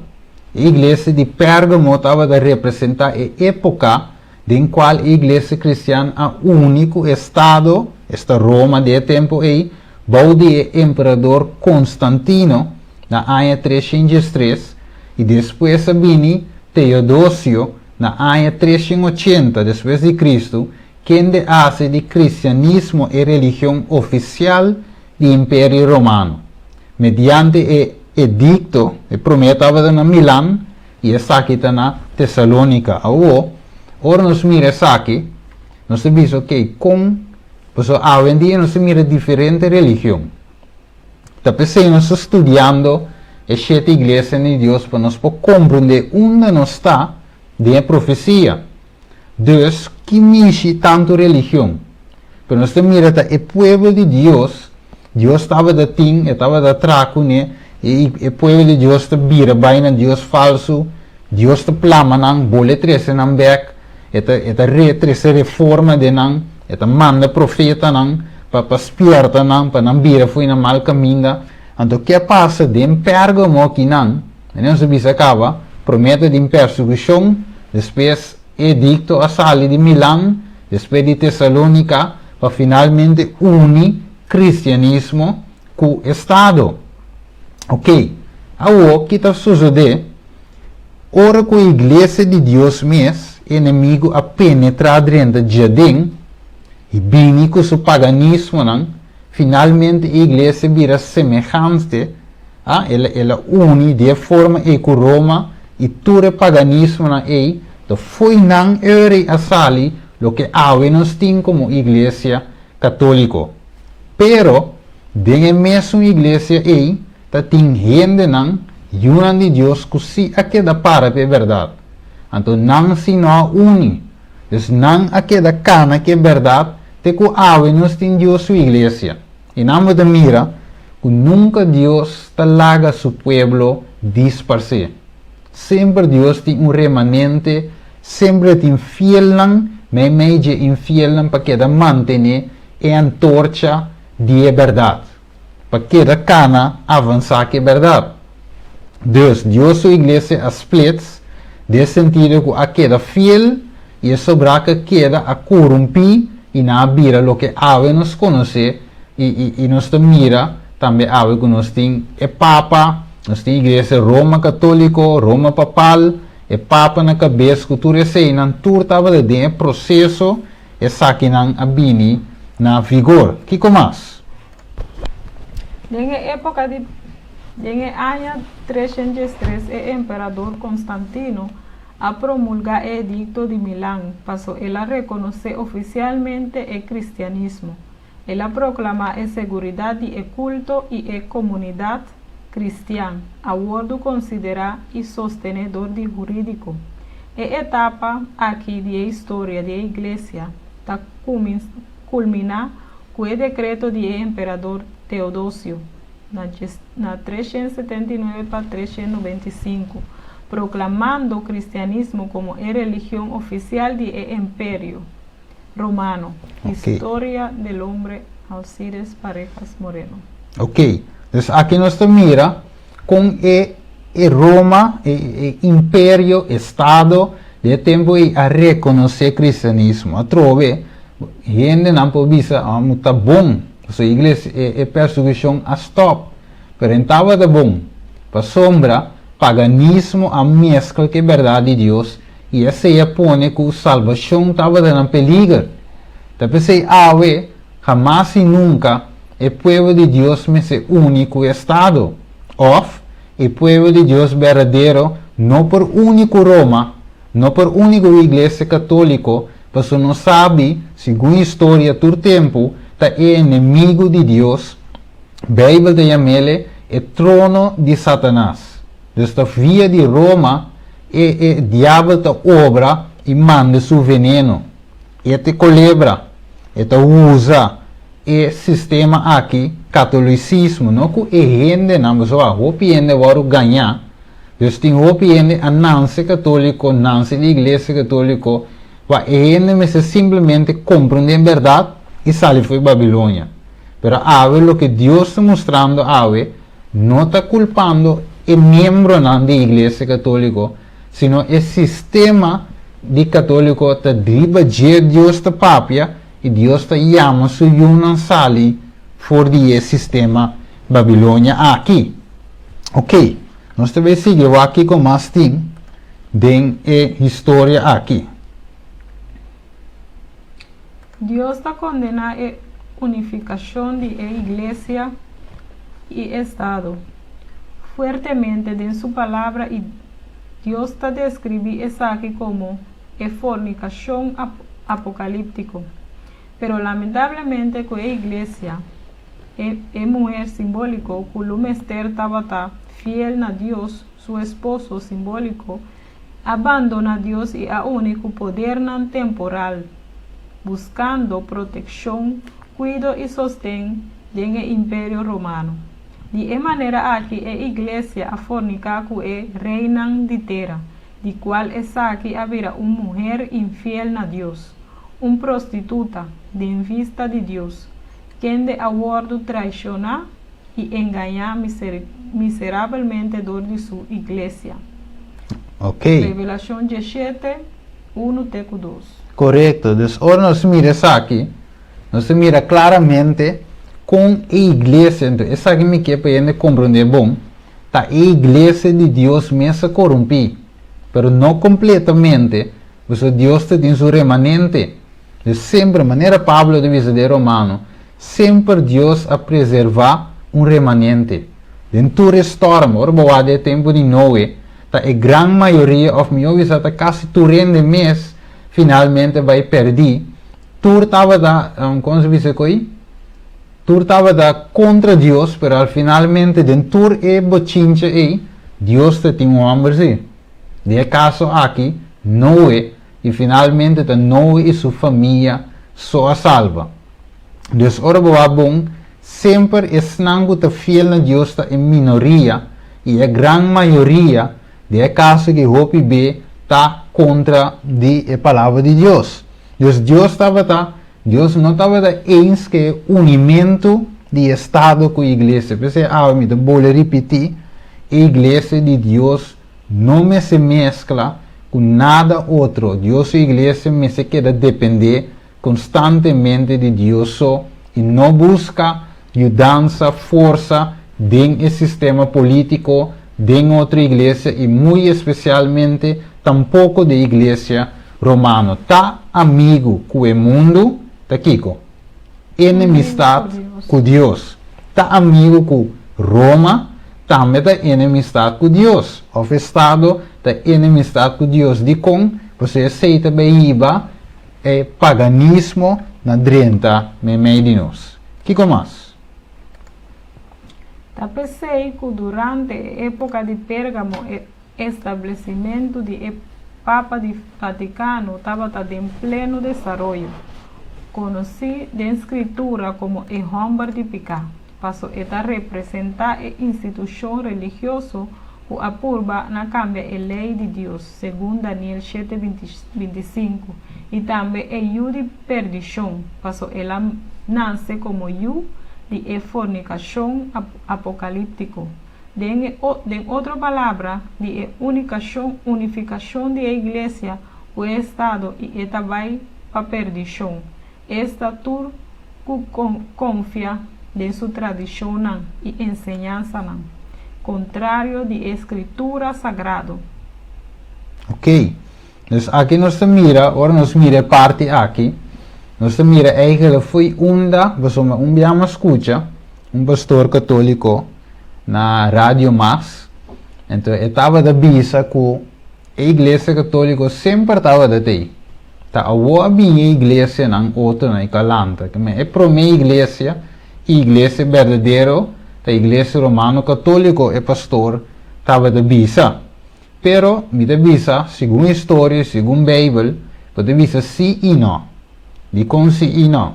E iglesia di Pérgamo tabata representá e époka den kual e iglesia kristian a uni ku estado, esta Roma den e tempu ei, bou di e emperador Konstantino na aña 313, i despues a bini Teodosio na aña 380 despues di Kristu, kende a hasi di kristianismo e religion ofisial di Imperio Romano. Mediante e edikto, e promé tabata na Milan, I esaki ta na Tesalónika. Awor, ora nos mira esaki, nos ta bisa, okey, kon? Pasobra awendia nos ta mira diferente religion. Ta p'esei nos ta studiando e shete iglesianan di Dios pa nos por komprendé unda nos ta den e profesia. Dus, ki mishi tantu religion? Pero nos ta mira ta e pueblo di Dios, Dios tabata tin, e tabata traha kuné, i e pueblo di Dios ta bira bai na dios falsu, Dios ta plama nan, bole trese nan bek, e ta e ta re trese reforma den nan, e ta manda profetanan pa pa spierta nan, pa nan bira fo'i nan mal kaminda. Anto ke a pasa den Pérgamo akinan? Manera nos a bisa kaba, promé ta den persekushon, despues edikto a sali di Milan, despues di Tesalónika, pa finalmente uni kristianismo ku estado. Oke, awor ki ta sosodé ora ku e iglesia di Dios mes, enemigu a penetrá drenta djaden i bini ku su paganismonan, finalmente e iglesia bira semehante A El el a uni di e forma ei ku Roma i tur e paganismonan ei, ta fo'i nan eur ei a sali loke awe nos tin komo Iglesia Katóliko. Pero, den e mesun iglesia ei ta tin hendenan, yunan di Dios, ku sí a keda para pa e bèrdat. Anto nan sí no a uni. Dus nan a keda kana ku e bèrdat te ku awe nos tin Dios su iglesia. I nan bo ta mira ku nunka Dios ta laga su pueblo disparsé. Semper Dios tin un remanente, semper e tin fielnan meimei dje infielnan pa keda mantené e antorcha di e bèrdat, pa keda kana avansá ku e bèrdat. Dus, Dios su iglesia a splits den e sentido ku a keda fiel i e sobrá ku a keda a korumpí i nan a bira loke awe nos konosé i i i nos ta mira tambe awe ku nos tin e papa, nos tin iglesia Roma Katóliko, Roma Papal, e papa na kabes ku tur eseinan tur tabata den e proseso esakinan a bini na vigor. Kiko mas? Den e époka di Den e aña 303 e emperador Konstantino a promulgá e Edikto di Milan paso el a rekonosé ofisialmente e kristianismo. El a proklamá e seguridat di e kulto i e komunidat kristian a wòrdu konsiderá i sostené dor di hurídiko. E etapa aki di e historia di e iglesia ta kulminá ku e dekreto di e emperador Teodosio na na 379 pa 395, proklamando kristianismo komo e religion ofisial di e Imperio Romano. Historia del hombre Alcides Parejas Moreno. Ok, dus aki nos ta mira kon e e Roma, e e imperio, estado di e tempu ei a rekonosé kristianismo. Atrobe Hendenan por bisa, Ah, mu ta bon, pasobra iglesia, e, e persekushon a stòp. Pero en tabata bon, pasobra paganismo a meskla ku e bèrdat di Dios i esei a pone ku salbashon tabata na peliger. Ta p'esei awe, hamas i nunka, e pueblo di Dios mester uni ku e estado, òf. E pueblo di Dios berdadero no por uni ku Roma, no por uni ku Iglesia Katóliko, pasobra nos sabi, segun historia tur tempu, ta e enemigu di Dios. Beibel ta yam'el e trono di Satanas. Dus ta via di Roma e e diabel ta obra i manda su veneno. E ta e kolebra. E ta usa e sistema aki, katolicismo, no ku e hendenan, pasobra hopi hende a wòrdu gañá. Dus tin hopi hende a nanse katoliko, nanse di iglesia katoliko, pa e hende mester simplemente komprondé bèrdat i sali for di Babilonia. Pero awe loke Dios ta mustrando awe no ta kulpando e miembronan di Iglesia Katóliko, sino e sistema di Katóliko ta riba dje Dios ta papia i Dios ta yama su yunan sali for di e sistema Babilonia aki. Ok, nos ta bay sigui wak kiko mas tin den e historia aki. Dios ta kondená e unifikashon di e iglesia i estado fuertemente den su Palabra i Dios ta deskribí esaki komo e fornikashon apokalíptiko. Pero lamentablemente ku e iglesia, e e muher simbóliko ku lo mester tabata fiel na Dios, su esposo simbóliko, a bandona Dios i a uni ku podernan temporal, buskando protekshon, kuido i sosten den e Imperio Romano. Di e manera aki e iglesia a forniká ku e reinan di tera, di kual esaki a bira un muher infiel na Dios, un prostituta den vista di Dios, kende a wòrdu traishoná i engañá miserabelmente dor di su iglesia. Ok. Revelashon 17, 1 te ku 2. Korekto. Dus ora nos mira esaki, nos ta mira klaramente kon e iglesia, enton esaki mi ke pa hende komprondé bon, ta e iglesia di Dios mes a korumpí, pero no kompletamente, pasobra Dios ta tin su remanente. Dus semper, manera Pablo ta bisa den Romano, Semper Dios a preservá un remanente. Den tur e storm, ora bo wak den e tempu di Noe, ta e gran mayoria, òf mihó bisa ta kasi tur hende mes, finalmente bai pèrdí. Tur tabata, kon se bisa ko'i? Tur tabata kontra Dios, pero al finalmente den tur e bochincha ei, Dios ta tin un hòmber sí. Den e kaso aki, Noe, i finalmente ta Noe i su famia so a salba. Dus ora bo wak bon, semper esnan ku ta fiel na Dios ta e minoria i e gran mayoria, den e kaso ki hopi be, ta kontra di e Palabra di Dios. Dus Dios tabata, Dios no tabata eens ku e unimentu di estado ku iglesia. P'esei awe mi ta bole ripití, e iglesia di Dios no mester meskla ku nada otro. Dios su iglesia mester keda dependé konstantemente di Dios so i no buska yudansa, forsa den e sistema polítiko, den otro iglesia i muy espesialmente tampoko den iglesia romano. Ta amigu ku e mundu ta kiko? Enemistat ku Dios. Ta amigu ku Roma tambe ta enemistat ku Dios, òf estado ta enemistat ku Dios. Dikon? Pasobra esei ta bai hiba E paganismo na drenta meimei di nos. Kiko mas? Ta p'esei ku durante e époka di Pérgamo e establesimentu di e Papa di Vatikano tabata den pleno desaroyo, konosí den Skritura komo e hòmber di piká, paso e ta representá e institushon religioso ku a purba na kambia e lei di Dios, segun Daniel shete 25, i tambe e yu di perdishon, paso el a nase komo yu di e fornikashon apokalíptiko, den e den otro palabra, di e unikashon unifikashon di e iglesia ku e estado i e ta bai pa perdishon, esta tur ku konfia den su tradishonnan i enseñansanan, kontrario di e Skritura Sagrado. Ok. Dus aki nos ta mira, ora nos mira e parti aki, nos ta mira eigenlijk fo'i unda, pasobra un bia mi a skucha un pastor katóliko na Radio Mas. Anto e tabata bisa ku e Iglesia Katóliko semper tabata t'ei. Ta awor a bini e iglesianan otronan i ku a lanta. Ke men e promé iglesia, i iglesia berdadero, ta Iglesia Romano Katóliko, e pastor tabata bisa. Pero mi ta bisa, segun historia i segun Beibel, bo ta bisa sí i nò. Dikon sí i nò?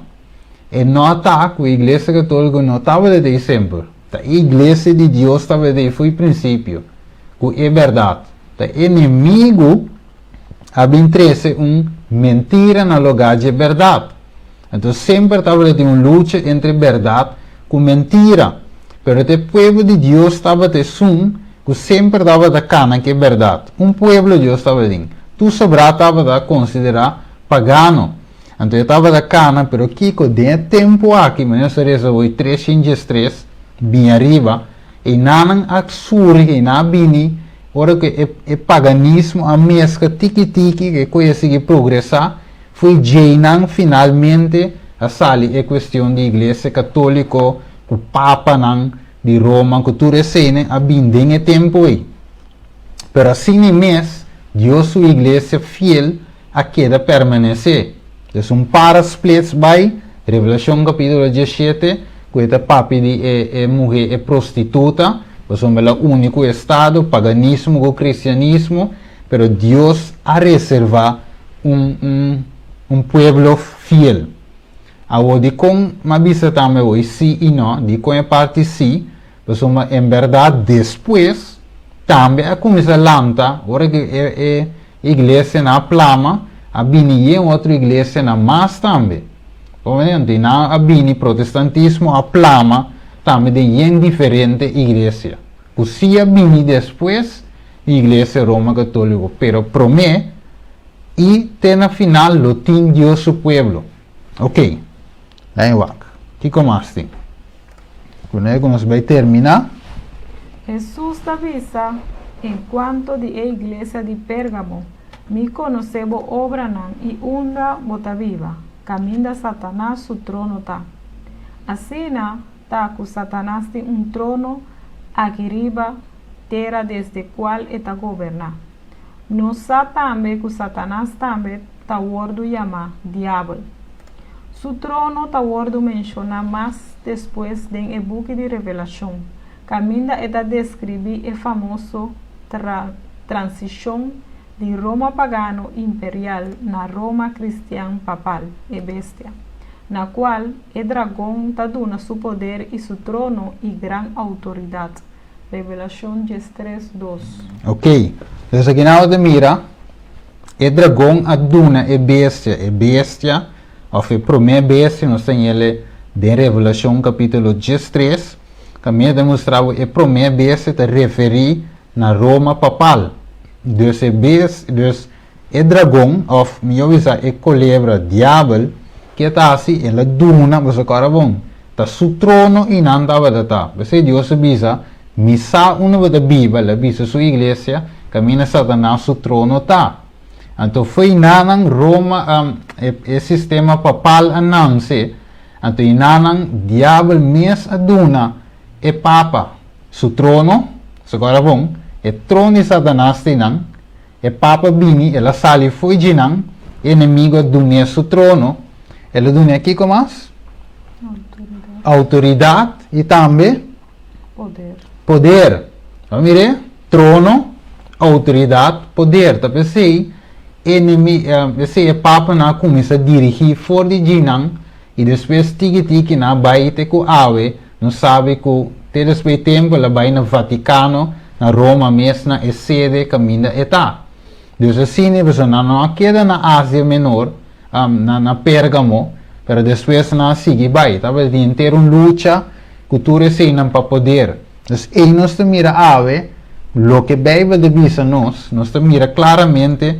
E nò ta ku e Iglesia Katóliko no tabata t'ei semper. Ta e Iglesia di Dios tabata ei fo'i prinsipio, ku e bèrdat. Ta e enemigu a bin trese un mentira na lugá dje bèrdat. Anto semper tabata tin un lucha entre bèrdat ku mentira. Pero ta e pueblo di Dios tabata esun ku semper tabata kana ku e bèrdat. Un pueblo Dios tabatin. Tur sobrá tabata konsiderá pagano. Anto e tabata kana, pero kiko? Den e tempu aki, manera nos ta resa hoy 313, bini ariba, einanan a surgi, einan a bini, ora ku e e paganismo a meska tiki tiki, ku e koe a sigui progresá, fo'i djeinan finalmente a sali e kuestion di Iglesia Katóliko, ku papanan di Roma, ku tur eseinan a bini den e tempu ei. Pero asina mes, Dios su iglesia fiel a keda permanesé. Dus un par a splits bai, Revelashon kapítulo 17, ku e ta papia di e e muhé, e prostituta, pasobra el a uni ku estado, paganismo ku kristianismo, pero Dios a reservá un un un pueblo fiel. Awor dikon m'a bisa tambe awor sí i no, dikon e parti sí? Pasobra en bèrdat despues tambe a kuminsá lanta, ora ku e e iglesianan a plama, a bini yen otro iglesianan mas tambe. Komprendé? Anto nan a bini, protestantismo a plama tambe den yen diferente iglesia, ku sí a bini despues di Iglesia Roma Katóliko, pero promé i te na final lo tin Dios su pueblo. Oké, laña wak. Kiko mas tin? Kuné ku nos bai terminá. Hesus ta bisa enkuanto di e iglesia di Pérgamo, Mi konosé bo obranan i unda bo ta biba, kaminda Satanas su trono ta. Asina ta ku Satanas tin un trono aki riba tera desde kual e ta goberná. Nos sa tambe ku Satanas tambe ta wòrdu yamá Diabel. Su trono ta wòrdu menshoná mas despues den e buki di Revelashon, kaminda e ta deskribí e famoso transishon di Roma pagano imperial na Roma kristian papal, e bestia, na kual e dragon ta duna su poder i su trono i gran outoridat. Revelashon 13, 2. Ok, entonces aki nan bo ta mira e dragon a duna e bestia, e bestia of e prome bestia nos ta ñele den Revelashon kapitulo 13, kaminda ta mustra bo e prome bestia ta referi na Roma papal. Dus e bes, dus e dragon of mihor bisa e kolebra, diabel, ke ta hasi? El a duna, boso kòrda bon, ta su trono i nan tabata ta. P'esei Dios a bisa, Mi sa unda bo ta biba, el a bisa su iglesia, kaminda Satanas su trono ta. Anto fo'i nanan Roma, e, e sistema papal a nanse, anto i nanan diabel mes a duna e papa su trono, boso kòrda bon, e trono di Satanas ta einan, E papa bini, el a sali fo'i djinan, e enemigo a dun'é su trono, el a dun'é kiko mas? Outoridat. Outoridat i tambe? Poder. Poder. Bo mir'é? Trono, outoridat, poder. Ta p'esei enemi, p'esei e papanan a kuminsá dirigí for di djinan i despues tiki tiki nan a bai te ku awe. Nos sabi ku te despues tempu el a bai na Vatikano, na Roma mes, na e sede kaminda e ta. Dus asina e persona no a keda na Asia Menor, na na Pérgamo, pero despues nan a sigui bai. Tabatin henter un lucha ku tur eseinan pa poder. Dus ei nos ta mira awe loke Beibel ta bisa nos, nos ta mira klaramente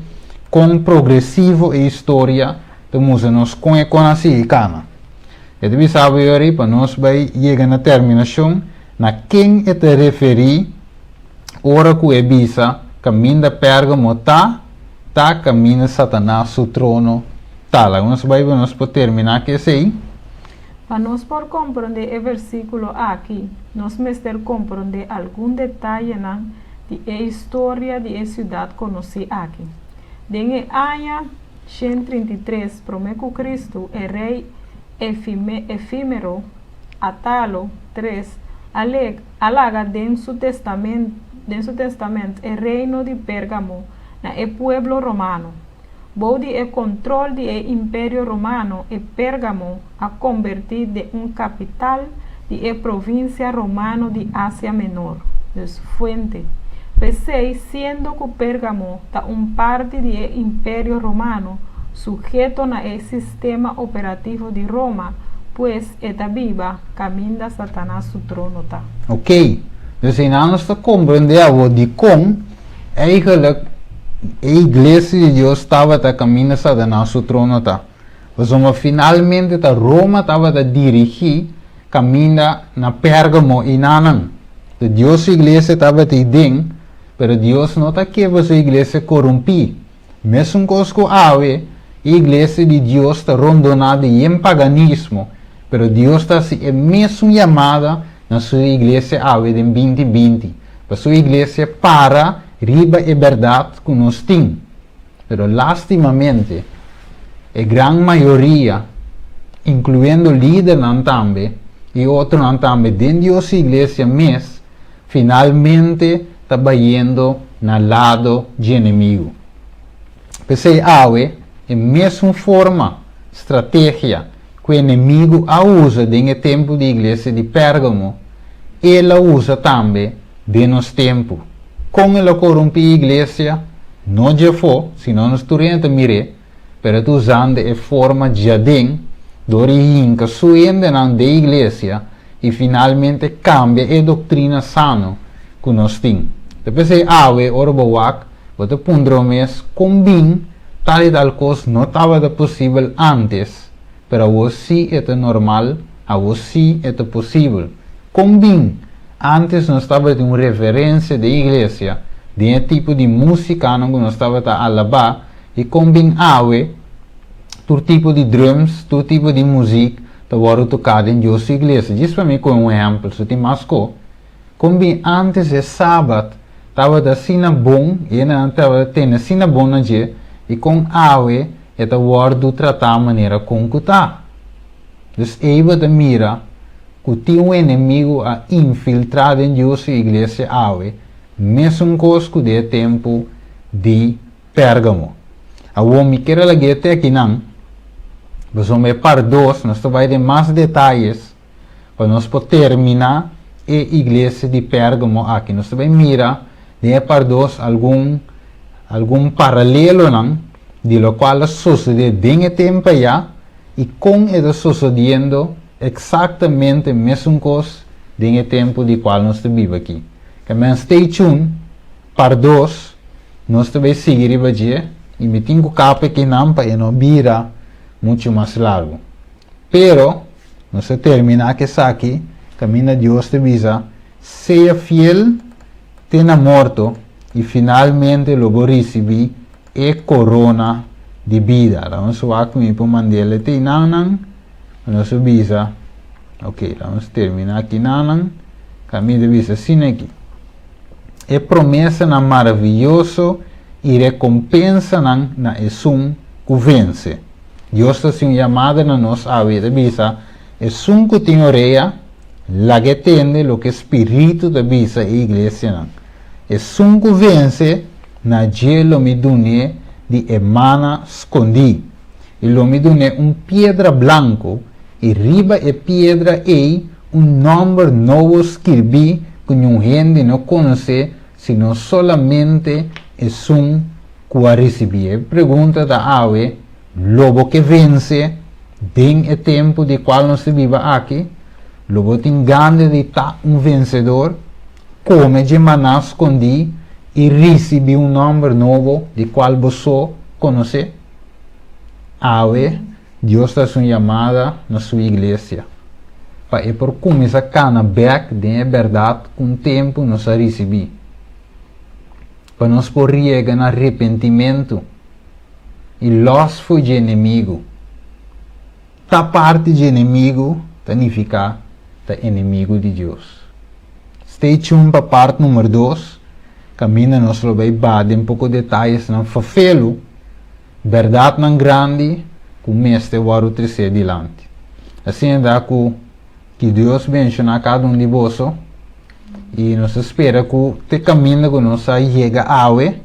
kon progresivo e historia ta mustra nos kon e kon a sigui kana. E ta bisa bo yori pa nos bai yega na terminashon na ken e ta referí ora ku e bisa kaminda Pérgamo ta, ta kaminda Satanas su trono ta. Laga nos bai pa nos por terminá ku esei. Pa nos por komprondé e versíkulo aki, nos mester komprondé algun detayenan. di e historia di e siudat konosí aki. Den e aña 133 promé ku Kristu, e rei efímero Atalo 3 a laga den su tèstamènt e reino di Pérgamo na e pueblo romano. Bou di e kontrol di e Imperio Romano, e Pérgamo a kombertí den un kapital di e provinsia romano di Asia Menor. Dus fuente. P'esei, siendo ku Pérgamo ta un parti di e Imperio Romano, suheto na e sistema operativo di Roma, pues e ta biba kaminda Satanas su trono ta. Ok, dus einan nos ta komprendé awor dikon Eigenlijk, e Iglesia di Dios tabata kaminda Satanas su trono ta. Pasobra finalmente ta Roma tabata dirigí kaminda na Pérgamo i nanan. Ta Dios su iglesia tabata ei den, pero Dios no ta ke pa su iglesia korumpí. Mesun kos ku awe, e iglesia di Dios ta rondoná di yen paganismo, pero Dios ta hasi e mesun yamada na su iglesia awe den 2020, pa su iglesia para riba e bèrdat ku nos tin. Pero lastimamente, e gran mayoria, inkluyendo lidernan tambe i otronan tambe den Dios su iglesia mes, finalmente ta bayendo na lado dje enemigu. P'esei awe, e mesun forma, strategia, ku e enemigu a usa den e tempu di iglesia di Pérgamo, el a usa tambe den nos tempu. Kon el a korumpí e iglesia? No dje afó, sino nos tur hende ta mir'é, pero e ta usando e forma djaden dor di hinka su hendenan den iglesia i finalmente kambia e doktrina sano ku nos tin. Ta p'esei awe ora bo wak, bo ta puntra bo mes kon bin tal i tal kos no tabata posibel ántes, pero awor sí e ta normal, awor sí e ta posibel. Kon bin ántes nos tabatin un reverensia den iglesia den e tipo di músikanan ku nos tabata alabá i kon bin awe tur tipo di drums, tur tipo di muzik ta wòrdu toká den Dios su iglesia. Djis pa mi kohe un ehèmpel, su tin mas ko. Kon bin ántes e Sabat tabata asina bon i e nan tabata tene asina bon na dje, i kon awe e ta wòrdu tratá manera kon ku ta. Dus ei bo ta mira ku tin un enemigu a infiltrá den Dios su iglesia awe, mesun kos ku den e tempu di Pérgamo. Awor mi kier a lag'é te akinan, pasobra e part dos nos ta bai den mas detayes pa nos por terminá e iglesia di Pérgamo aki. Nos ta bai mira den e part dos algun algun paralelonan di lokual a sosodé den e tempu ayá i kon e ta sosodiendo eksaktamente mesun kos den e tempu di kual nos ta biba aki. Ke men stay tuned. Par dos, nos ta bay sigui riba dje y mi tin cu capa e kinan pa e no bira mucho mas largo. Pero, nos ta termina cu esaki, caminda Dios ta bisa, Sea fiel te na morto y finalmente lo bo ricibi e corona di bida. Laga nos wak cu mi por mand'el te inannan, pa nos por bisa, ok, laga nos termina akinannan, caminda bisa asina aki. E promesanan maraviyoso i rekompensanan na esun ku vense. Dios ta hasi un yamada na nos awe i ta bisa, Esun ku tin orea, laga e tende loke Spiritu ta bisa e iglesianan. Esun ku vense, na dje lo mi dun'é di e mana skondí, i lo mi dun'é un piedra blanku, i riba e piedra ei un nòmber nobo skirbí ku niun hende no konosé sino solamente esun ku a risibí. E pregunta ta awe, Lo bo ke vense den e tempu di kual nos ta biba aki? Lo bo tin gana di ta un vensedor, kome dje maná skondí i risibí un nòmber nobo di kual bo so konosé? Awe, Dios ta hasi un yamada na su iglesia pa e por kuminsá kana bèk den e bèrdat ku un tempu nos a risibí, pa nos por yega na repentimentu i lòs for dje enemigu. Ta parti dje enemigu ta nifiká ta enemigu di Dios. Stay tuned pa part number dos. kaminda nos lo bai ba den poko detayesnan fafelu, bèrdatnan grandi ku mester wòrdu tresé dilanti. Asina ta ku ki Dios benshoná kada un di boso i nos ta spera ku te kaminda ku nos a yega awe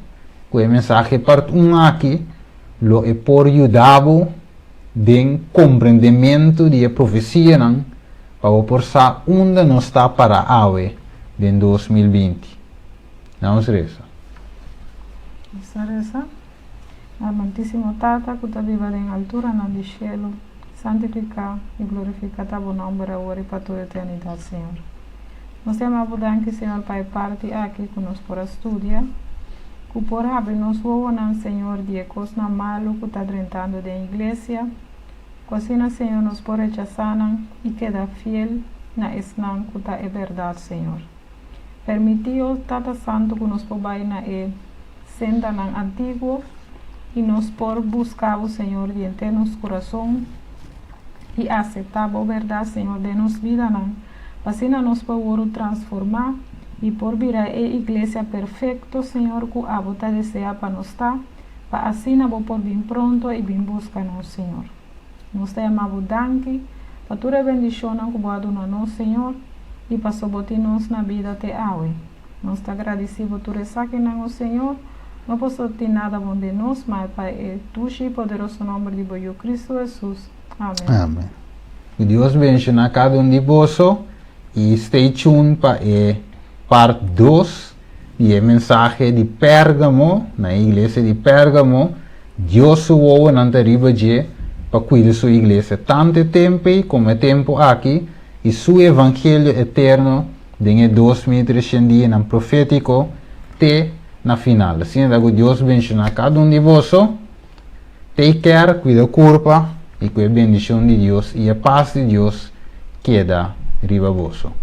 ku e mensahe part un aki lo e por yuda bo den komprendementu di e profesianan pa bo por sa unda nos ta pará awe den 2020. Nan nos resa. Nos ta resa, Amantísimo Tata ku ta biba den alturanan di shelu, santifiká i glorifiká ta bo nòmber awor i pa tur eternidat, Señor. Nos ta yama bo danki, Señor, pa e parti aki ku nos por a studia, ku por habri nos wowonan, Señor, di e kosnan malu ku ta drentando den iglesia, Ku asina, Señor, nos por rechasá nan i keda fiel na esnan ku ta e bèrdat, Señor. Permití, o Tata Santu, ku nos por bai na e sendanan antiguo i nos por buska Bo, Señor, di henter nos kurason i aseptá Bo bèrdat, Señor, den nos bidanan, pa asina nos por wòrdu transformá i por bira e iglesia perfekto, Señor, ku Abo ta deseá pa nos ta. Pa asina bo por bin pronto i bin buska nos, Señor. Nos ta yama bo danki pa tur e bendishonnan ku bo a duna nos, Señor, i paso bo tin nos na bida te awe. Nos ta gradisí bo tur esakinan, o Señor, no paso tin nada bon den nos, ma e pa e dushi i poderoso nomber di bo Yu Kristu Hesus. Amen. Amen. Ku Dios benshoná kada un di boso i stay tuned pa e part dos di e mensahe di Pérgamo, na e iglesia di Pérgamo, Dios su wowonan ta riba dje pa kuida su iglesia tantu e tempu ei komo e tempu aki i su evangelio eterno den e 2300 dianan profétiko te na final. Asina ta ku Dios benshoná kada un di boso. Take care, kuida kurpa i ku e bendishon di Dios i e pas di Dios keda riba boso.